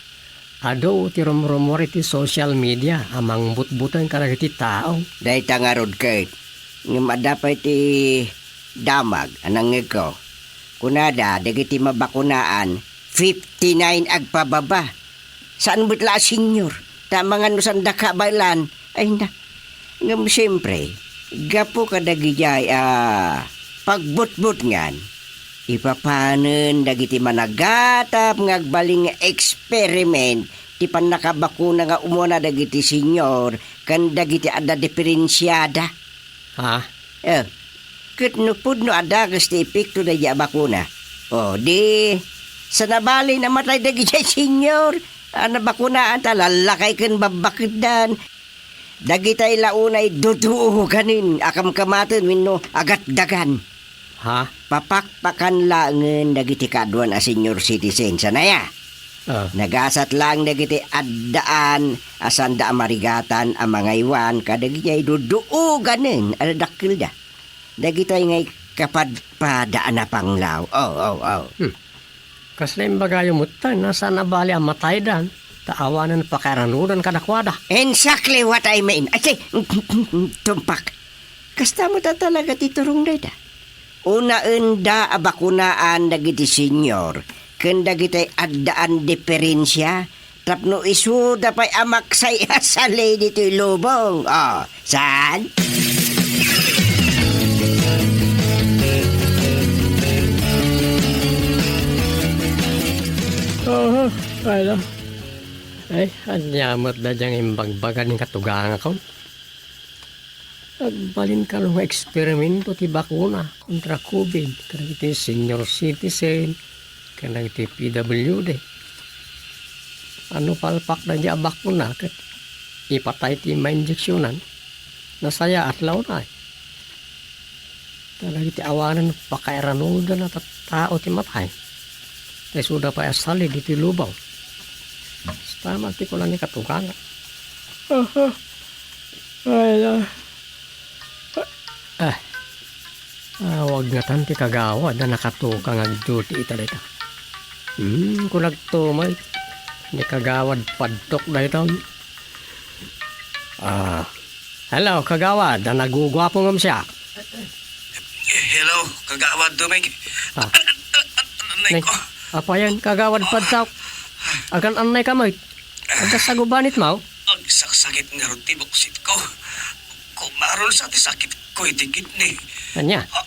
adu ti rumrumuar iti social media a mangbutbuteng kadagiti tao. Dayta ngarud ket, ngem adda pay ti damag a nangngegko. Kunada, dagiti mabakunaan, fifty-nine agpababa. Saan met la a senior, ta amangan no saanda kabaelan. Ay na. Ngem siempre, gapu kadagidiay a pagbutbutngan, ipapanen dagiti managatap nga agbalin nga experiment ti pannakabakuna nga umuna dagiti senior ken dagiti adda diferensiada. Ha? Eh, ket no pudno a dakes ti epekto daydiay a bakuna, o di, saan a bale namatay dagidiay senior a nabakunaan ta lallakay ken babbaketdan. Dagitay la unay duduoganen a kamkamaten wenno agatdagan. Ha? Papakpakan laengen dagiti kaaduan a senior citizen, saan aya? Ah. Nagasat laeng dagiti addaan a saanda a marigatan a mangaywan kadagidiay duduoganen a dadakkelda. Dagitay ngay kapadpada a napanglaw. Oh, oh, oh. Hmm. Kasla imbagayo met ta, saan a bale a mataydan, ta awanen pakairanudan kadakuada. Exactly what I mean. Ay, say, tumpak. Kasta met a talaga ti turong dayta. Unaenda a bakunaan dagiti senior ken dagitay addaan diferensia tapno isuda pay a maksay a sali ditoy lubong. Oh, saan? Oo, ano? Ay, ania met dayta nga imbagbaga ni katugangakon? Agbalin kano nga eksperimento ti bakuna kontra covid kadagiti senior citizen, kadagiti P W D. Ano palpak dayta a bakuna ket ipatay ti mainjeksionan? Nasayaat la unay. Ta dagiti awanen pakairanudan a tattao ti matay, ta isuda pay a salid iti lubong. Basta man ti kuna ni katuganga. Aha. Ay, ah. Ah. Awag ngatan ti kagawad a nakatukang agduti ita dayta. Hmm, kunagto met ni kagawad Padtok dayta. Ah, hello, kagawad. Ah, naguguapo ngem siak. Hello, kagawad Doming. Ah. Nay, nay ko. Apayen, kagawad Padtok. Agan-annay ka met. Adda sagubanit mo? Agsaksakit ngarud ti buksit ko. Kumaron sa ti sakit ko iti kidney. Ania? Ah,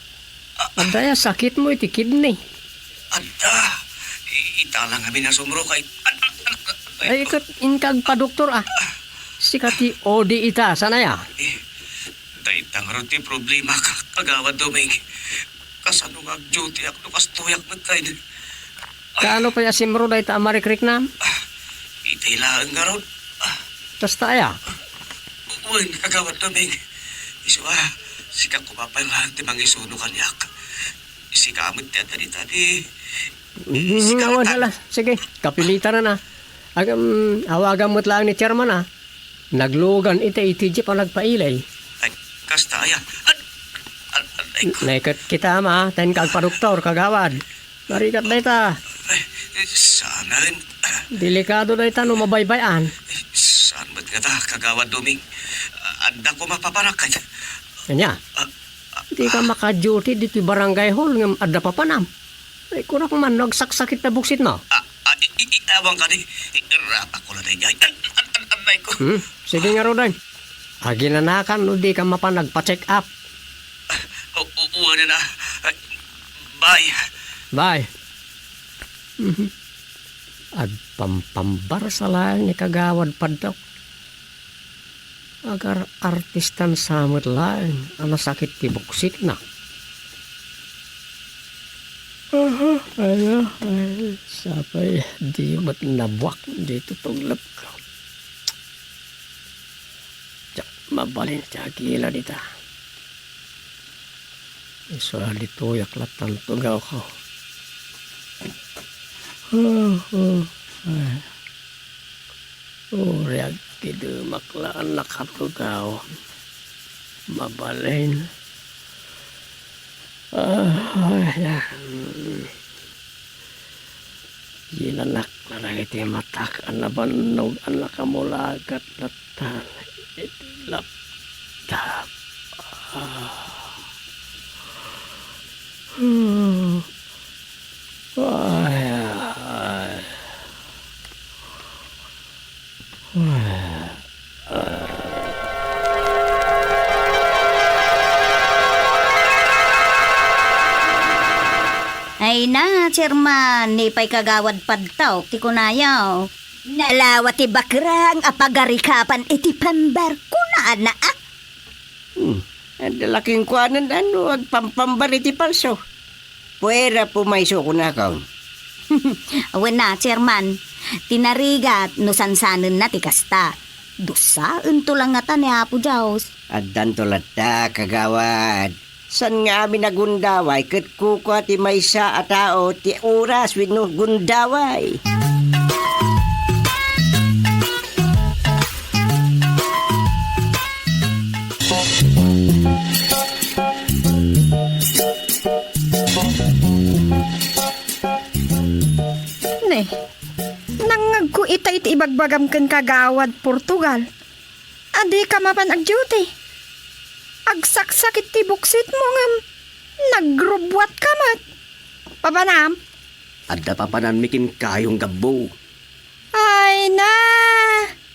Adda aya sakit mo iti kidney? Adda. I-, ita lang a minasumro kay, ay, ket inka agpadoktor, ah. Sika ti O D ita, saan aya? Eh, dayta ngarud ti problema ka, Kagawad Doming. Kasano nga agdutiak no kastoyak met kay. Kaano pay a simro dayta a marikriknam? Ah, itay laeng ngarud. Ah. Kasta aya? Wen, Kagawad Doming. Isu a, sika koma pay laeng ti mangisuno kaniak. Sika met ti adda dita di. Mm, sika awan, met, hala. Sige, kapilitan na. Agam, awagan met laeng ni chairman, ah. Naglugan iti, iti jeep a nagpailay. Ay, kasta aya. Ad-, ad-, ad-, ay, ko. Naiket kita, ma, ta inka agpadoktor, kagawad. Narigat dayta. Ay, saan? Delikado dayta no mabaybay-an. Saan met ngata, Kagawad Doming? Adda koma papanak kay. Ania? Ah, ah, Dika maka-duty ditoy barangay hall ngem adda papanam. Ay, kunak man no agsaksakit ta buksit mo. Ah, ah, i-, i-, i-, awan kadi. I-, irapa ko la daydiay. An-, an-, an-, anay ko. Hmm? Sige ngaruden. Aginanakan no dika mapan agpa-check up. O, o, wala na. Bye. Bye. Mhm. Agpampambarsa laeng ni Kagawad Padtok. Agar-artistan sa met laeng a nasakit ti buksitna. Aha, ano, ay, sapay, di met nabuak, di tutuglep ko. Diak mabalin ti agila dita. Isu a ditoyak lattan tugaw ko. Oh, oh, ay. Uray agkidemak la a nakatugaw. Mabalin. Ah, ay, ah. Yinanak na lang iti matak a nabannog a nakamulagat latta iti laptop. Ah. Ay, ay. Ay na, Chairman, ni pay Kagawad Padtok ti kunayo. Nalawa ti bakrang a pagarikapan iti pambar, kunana, ah. Hmm. Adda la kenkuana no agpampambar iti palso. Puera pumayso kunakon. Wen na, Chairman. Ti narigat no sansanenna ti kasta. Dusaento la ngata ni Apo Dios. Addanto latta, kagawad. Saan nga amin a gundaway ket kukua ti maysa a tao ti oras wenno gundaway. Ne, nangngegko ita iti ibagbagam ken Kagawad Portugal. A dika mapan agduty. Agsaksakit ti buksitmo ngem nagrubbuatka met. Papanam? Adda papananmi kenkayong gabbu. Ay na,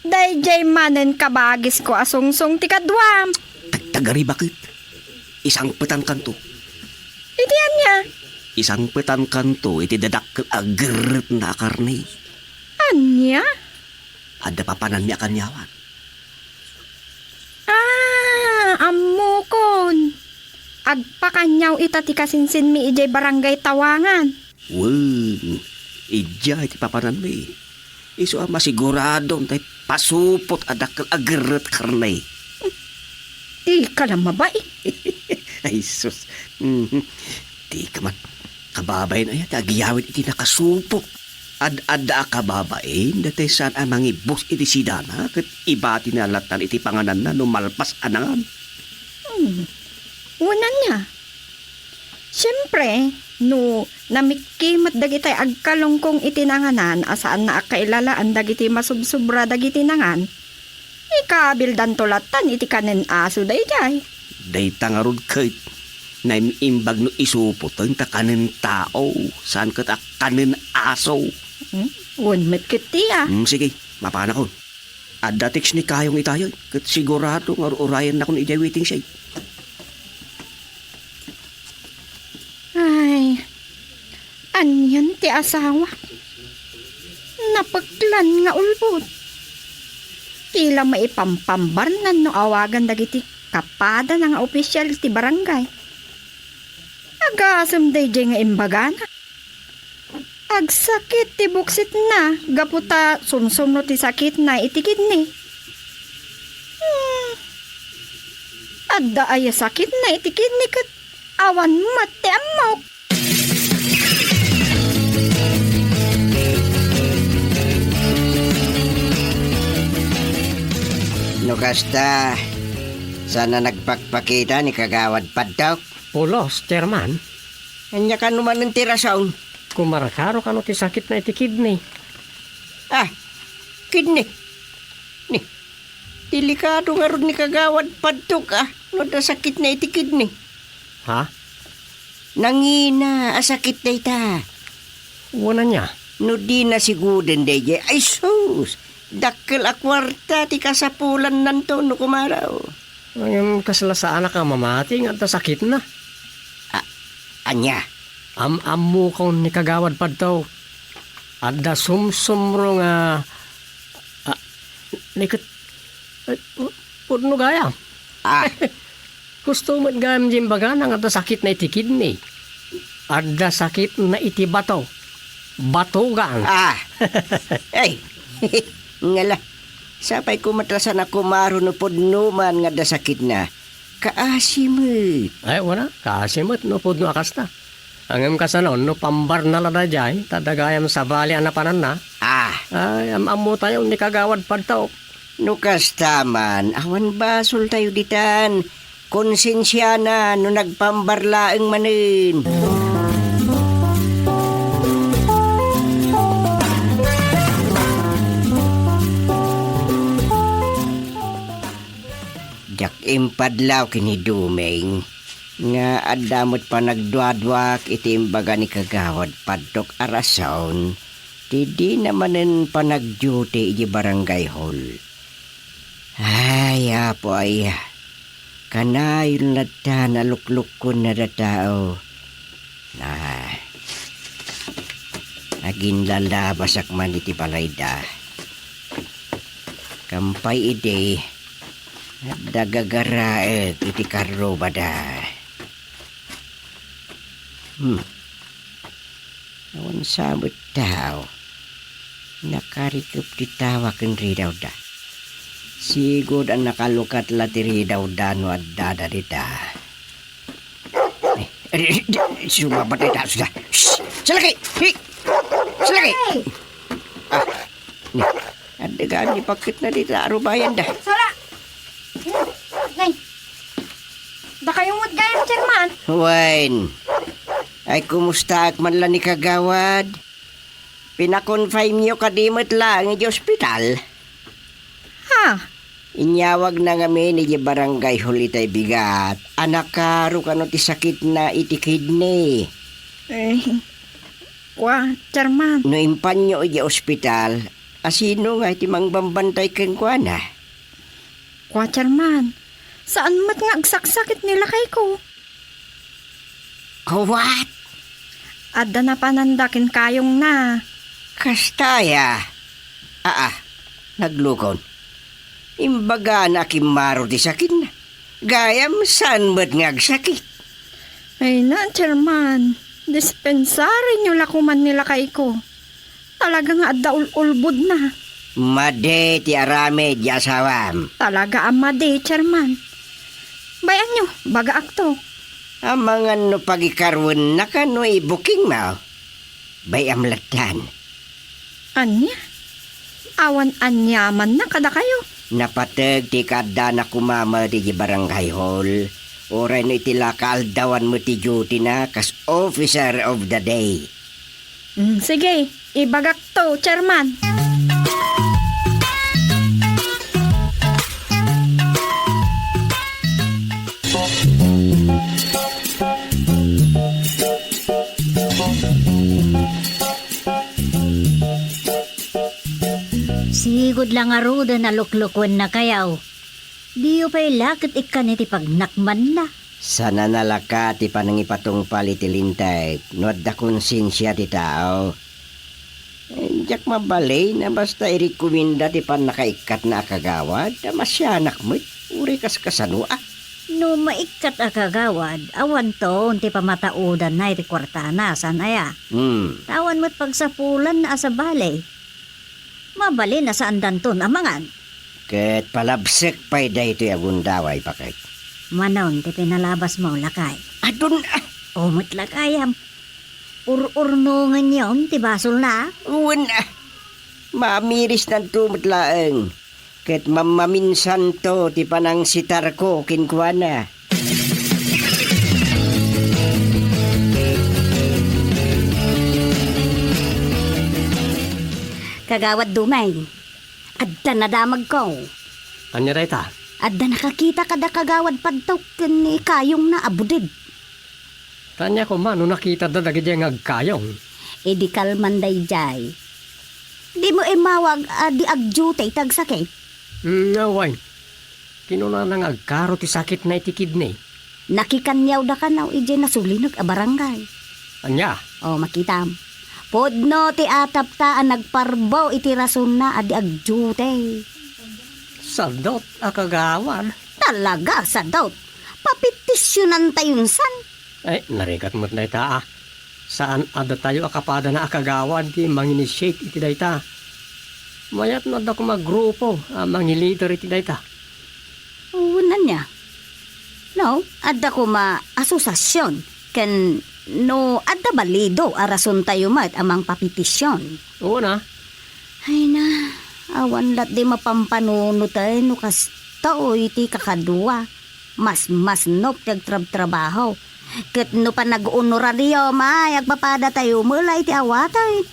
daydiay manen kabagisko a sungsong ti kaduam. Tagtagari baket. Isangpetankanto. Iti ania? Isangpetankanto iti dadakkel a gerretna a karne. Ania? Adda papananmi a kaniawan. Ah, ammokon. Agpakaniaw ita ti kasinsinmi idiay Barangay Tawangan. Wen, idiay ti papananmi. Isu a masiguradon tay pasupot a dakkel a gerret karne. Dika la mabain. Ay, sus. Mhm. Dika man. Kababain aya ti agyawid iti nakasupot. Ad-adda a kababain, datay saan a mangibbus iti sidana, ket ibatina lattan iti pangananna no malpas a nangan. Hmm. Wen ania? Siempre, no namikki met dagitay agkalungkong iti nanganan a saanna a kailalaan dagiti masubsobra dagiti nangan, ikabildanto lattan iti kanen aso daydiay. Dayta ngarud ket naim-imbag no isupoten ta kanen tao, saan ket a kanen aso. Hmm? Wen met ket ti a. Hmm, sige, mapanakon. Adda text ni Kayong itayoy, ket sigurado nga ur-urayennakon idiay waiting shed. Ay, anian ti asawa? Napeklan nga ulbod. Ti la maipampambarnan no awagan dagiti kapadana nga opisyal ti barangay. Agasem daydiay nga imbagana. Agsakit ti buksitna gapu ta sumsumro ti sakitna iti kidney. Hmm. Adda aya sakitna iti kidney ket awan met ti ammok. No kasta, saan a nagpakpakita ni Kagawad Padtok? Pulos, Chairman. Ania kano manen ti rason? Kumarkaro kano ti sakitna iti kidney. Ah, kidney. Ni, delikado ngarud ni Kagawad Padtok, ah, no adda sakitna iti kidney. Ha? Nangina a sakit dayta. Wen ania? No dina siguden daydiay, ay sus! Dakkel a kuarta ti kasapulannanto no kumaro. Ngem kasla saanak a mamati nga adda sakitna. A-, ania? Am-ammokon ni Kagawad Padtok. Adda sumsumro nga, a, ni ket, ay, pu-, pudno gayam. Ah. Husto met gayam ti imbagana nga adda sakitna iti kidney. Adda sakitna iti bato. Batugan. Ah. Ay. Ngala. Sapay koma ta saan a kumaro no pudno man nga adda sakitna. Kaasi met. Ay, wala. Kaasi met no pudno a kasta. Ngem kasano, no pambarna la daydiay, ta adda gayam sabali a napananna. Ah. Ay, am-ammotayo ni Kagawad Padtok. No kasta man, awan basoltayo ditan. Konsensiana no nagpambar laeng manen. Diak impadlaw ken ni Dumeng nga adda met panagduaduak iti imbaga ni Kagawad Padtok a rason ti dina manen panagduty iti barangay hall. Ay, Apo aya, kanayon latta naluklukkon a tao. Ah, aginlalabasak man iti balayda. Kampay idi, adda gagaraek iti karrubada. Hmm. Awan sa met tao. Nakarikep ti tawa ken ridawda. Sigud a nakalukat la ti ridawda no addada dita. Eh, eh, eh, eh, sumabata ita, suda. Shh! Salaki! Hey! Salaki! Hey! Ah, ni, adda gayam ni paketna dita, arubayanda. Sala! Nay, dakayo met gayam, Chairman. Wen. Ay, kumustaak man la ni Kagawad? Pinakonfine yo kadi met laeng iti ospital? Ha? Inyawagna ngamin iti barangay hall itay bigat a nakaro kano ti sakitna iti kidney. Eh, kua, Chairman. No impanyo iti ospital, asino nga iti mangbambantay kenkuana? Kua, Chairman, saan met nga agsaksakit ni lakayko. Kawat! adda napananda ken kayongna. Kasta aya? Aa, naglukon. Imbagana a kimmaro ti sakitna. Gayam saan met nga agsakit. Ay na, Chairman. Dispensarinyo la koman ni lakayko. Talaga nga adda ul-ulbodna. Madi ti aramid ya asawam. Talaga a madi, Chairman. Bay-anyo, bagaakto. Amangan no pagikaruenna kano ibukingmo. Bay-am lattan. Ania? Awan aniamanna kadakayo? Napateg ti kaaddana koma met idiay barangay hall. Uray no iti la kaaldawan met ti duty na kas officer of the day. Mm, sige, ibagakto, Chairman. Sigud la ngaruden a luklukuennakayo. Diyo pay la ket ikkan iti pagnakmanna. Saan a nalaka ti panangipatungpal iti Linteg no adda konsensia ti tao. Eh, diak mabalin a basta irekomenda ti pannakaikkatna a kagawad a masianak met, uray kaskasano a. No maikkat a kagawad, awanton ti pamataudanna iti kuartana, saan aya? Hmm. Ta awan met pagsapulanna a sabali. Mabalin a saandanton a mangan. Ket palabsek pay daytoy a gundaway, baket. Manon ti pinalabasmo, lakay? Adun, ah! O met lakayam. Ur-urnongenyon ti basolna. Wen, ah! Mamirisnanto met laeng. Ket mammaminsanto ti panangsitarko kenkuana. Kagawad Dumeng, adda nadamagko. Ania dayta? Adda nakakita kada kagawad Padtok ken ni kayongna a buded. Ta ania koma no nakitada dagidiay nga agkayong? Idi kalman daydiay. Dimo immawag a di agdiute iti agsakit? Mm, awan. Kinunana nga agkaro ti sakitna iti kidney. Nakikaniawda kano idiay nasulinek a barangay. Ania? O, makitam. Pudno ti atapta a nagparbo iti rasonna a di agdiute. Sadot a kagawad. Talaga, sadot. Papetisyonantayon san. Ay, narigat met dayta, a. Saan a datayo a kapadana a kagawad ti manginitiate iti dayta. Mayat no adda koma grupo a mangilider iti dayta. Wen, ania? No, adda koma asosasion ken no adda balido a rasontayo met a mangpapetision. Wen a. Ay na, awan lat di mapampanunoten no kastoy ti kakadua. Masmasnop ti agtrabtrabaho. Ket no panag-honorarium ay agpapadatayo met la iti awaten.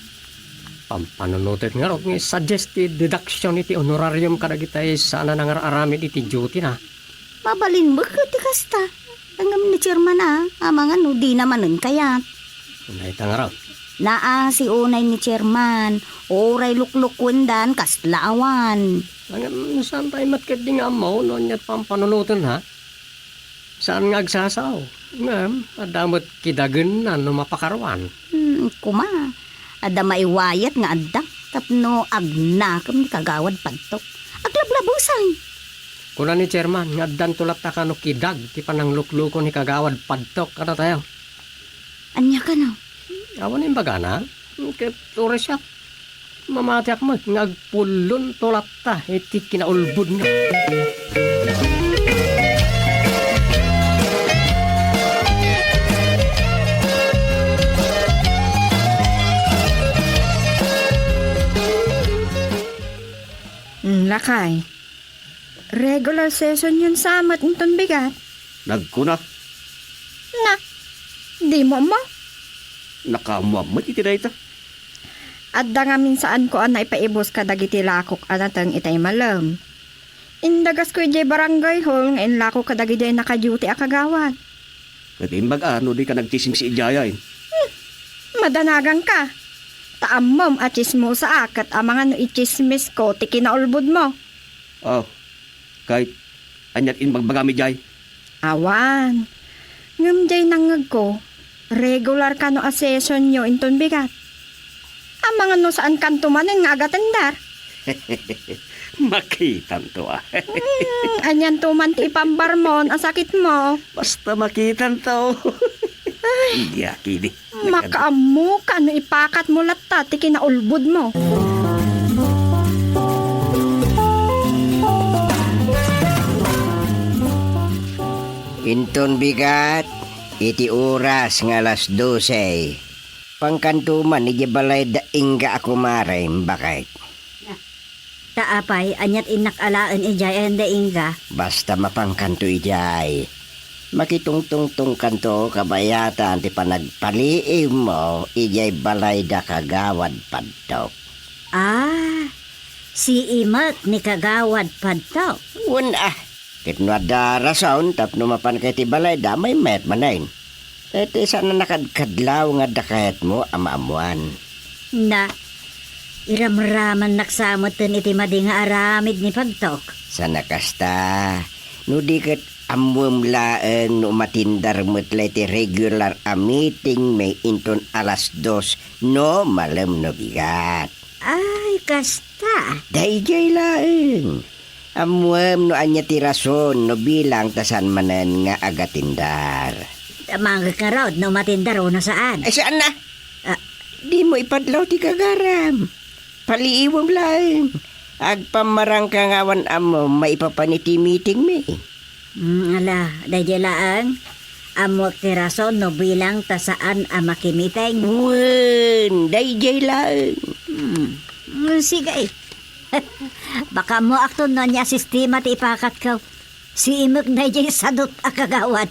Pampanunotek ngarud nga i-suggest ti deduction iti honorarium kadagitay saan a nangar-aramid iti duty na. Mabalin met ket ti kasta. Ngem ni Chairman a, amangan no dina manen kayat. Dayta ngarud. Naasi unay ni Chairman, uray luklukuendan kasla awan. Ngem saan pay met ketdi nga ammo no ania ti pampanunoten, ha? Saan nga agsasao. Ngem adda met kidagenna no mapakaruan. Hmm, koma, adda maiwayat nga adda tapno agnakem ni Kagawad Padtok. Aglablabusang. Kuna ni Chairman nga addanto latta kano kidag ti panangluklukon ni Kagawad Padtok kadatayo. Ania kano? Awan imbagana, ket uray siak, mamatiak met nga agpullonto latta iti kinaulbodna. Mm, lakay. Regular session yon sa met inton bigat. Nagkuna. Na, dimo ammo? Nakaammuam met iti dayta. Adda ngamin saanko a naipaibus kadagiti lakok a nateng itay malem. Indagasko idiay barangay hall nga inlako kadagiti nakaduty a kagawad. Ket imbag a no dika nagtsismis idiay. Hmm, madanagangka. Ta ammom a tsismosaak ket amangan no itsismisko ti kinaulbodmo. Oh, ket ania ti imbagbagam idiay? Awan. Ngem diay nangngegko, Regular kano a sessionyo inton bigat? Amangan no saankanto manen nga agatender? Makitanto a. Hmm, anianto man ti ipambarmon a sakitmo? Basta makitanto. Ay. Iya, kidi. Makaammoka no ipakatmo latta ti kinaulbodmo. Inton bigat, iti oras nga alas dose, pangkanto man idiay balay da Inga a kumarem, baket. Ta apay, aniat innak alaen idiay ayan da Inga? Basta mapangkanto idiay, makitungtungtongkanto kabayatan ti panagpaliiwmo idiay balay da Kagawad Padtok. Ah, siimek ni Kagawad Padtok. Wen a, ket no adda rason tapno mapanka iti balay da, maymayat manen. Iti saan a nakadkadlaw nga adda kayatmo a maammoan. Na, iramramannak sa metten iti madi nga aramid ni Padtok. Saan a kasta, no di ket ammoem laeng no umatindar met la iti regular a meeting mi inton alas dos no malem no bigat. Ay, kasta. Daydiay laeng. Ammoem no ania ti rason no bilang ta saan manen nga agatindar. Mangngeg ngarud no umatindar wenno saan. Ay, saan na? Ah. Dimo ipadlaw ti gagaram. Paliiwem laeng. Agpammarangka nga awan ammo maipapan iti meeting mi. Hmm, ala, daydiay laeng. Ammoek ti rason no bilang ta saan a makimiting. Wen, daydiay laeng. Hmm. Hmm, sige. Baka ammoakton no ania a sistema ti ipakatko. Siimek daydiay sadut a kagawad.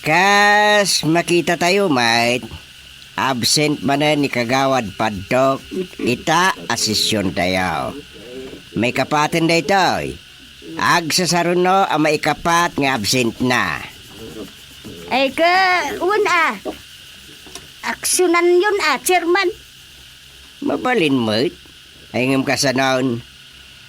Kas makitatayo met, absent manen ni Kagawad Padtok ita a sesiontayo. Maikapaten daytoy. Agsasaruno a maikapat nga absentna. Ay, ka, wen a. Aksionanyon a, Chairman. Mabalin met. Ay, ngem kasano?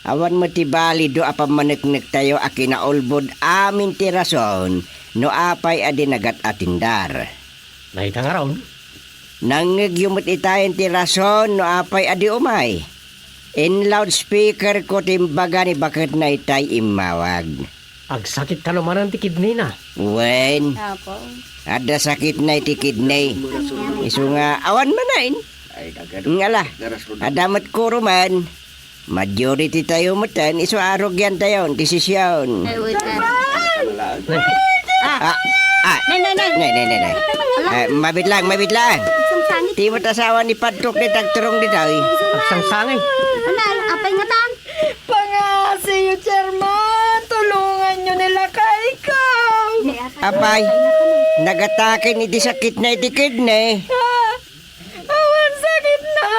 Awan met ti balido a pammaneknektayo a kinaulbod amin ti rason no apay a di nagat-atindar. Dayta ngarud. Nangngegyo met itayen ti rason no apay a di umay. In loudspeaker ko ti imbaga ni baketna itay immawag. Agsakit kano manen ti kidney na? Wen. Apo. Adda sakitna iti kidney. Isu nga awan manen. Ngala, adda met kuruman. Majority tayo metten, isu arugian tayo ti sesion. Ay, wait lang. Ah, ah. Nay, nay, nay. Nay, nay, nay, nay. Ala. Eh, mabit lang, mabit lang. Agsangsangit. Ti met asawa ni Padtok ti tagturong ditoy. Agsangsangit. Anay, apay ngatan? Pangasiyo, Chairman. Tulunganyo ni lakay ko. Apay, nagataken iti sakitna iti kidney. Ah. Awan sakitna,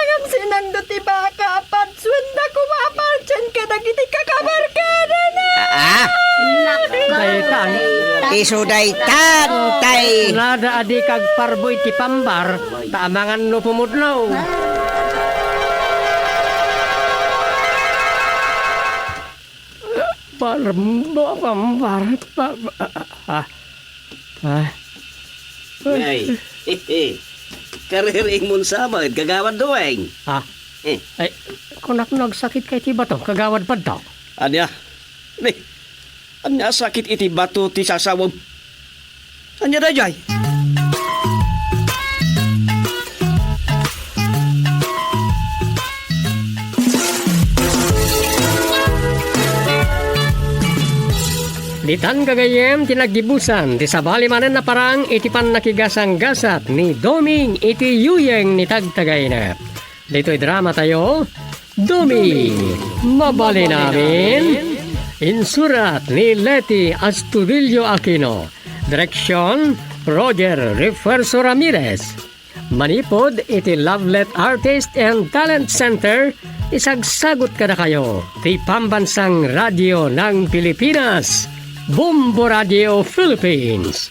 ngem sinangdo ti baka a patsuen da koma a patien kadagiti kakabarkadana. Ah, ah. Daytan. Isu daytan, tay. Nada a dika agparbo iti pambar, ta amangan no pumudno. Parbo, pambar, pa-, ah, ah. Ay, kaririingmon sa met, Kagawad Dueng. Ah. Eh. Ay, kunak no agsakitka iti bato, Kagawad Padtok. Ania? Ni, ania a sakit iti bato ti sasawem? Ania daydiay? Ditan gagayyem ti naggibusan ti sabali manen a parang iti pannakigasanggasat ni Doming iti yuyeng ni Tagtagayna. Ditoy dramatayo, Doming, Mabalin Amin. Insurat ni Leti Astudillo Aquino. Direksyon, Roger Refuerzo Ramirez. Manipud iti Lovelet Artist and Talent Center, isagsagut kadakayo ti Pambansang Radio ng Pilipinas, Bombo Radio Philippines.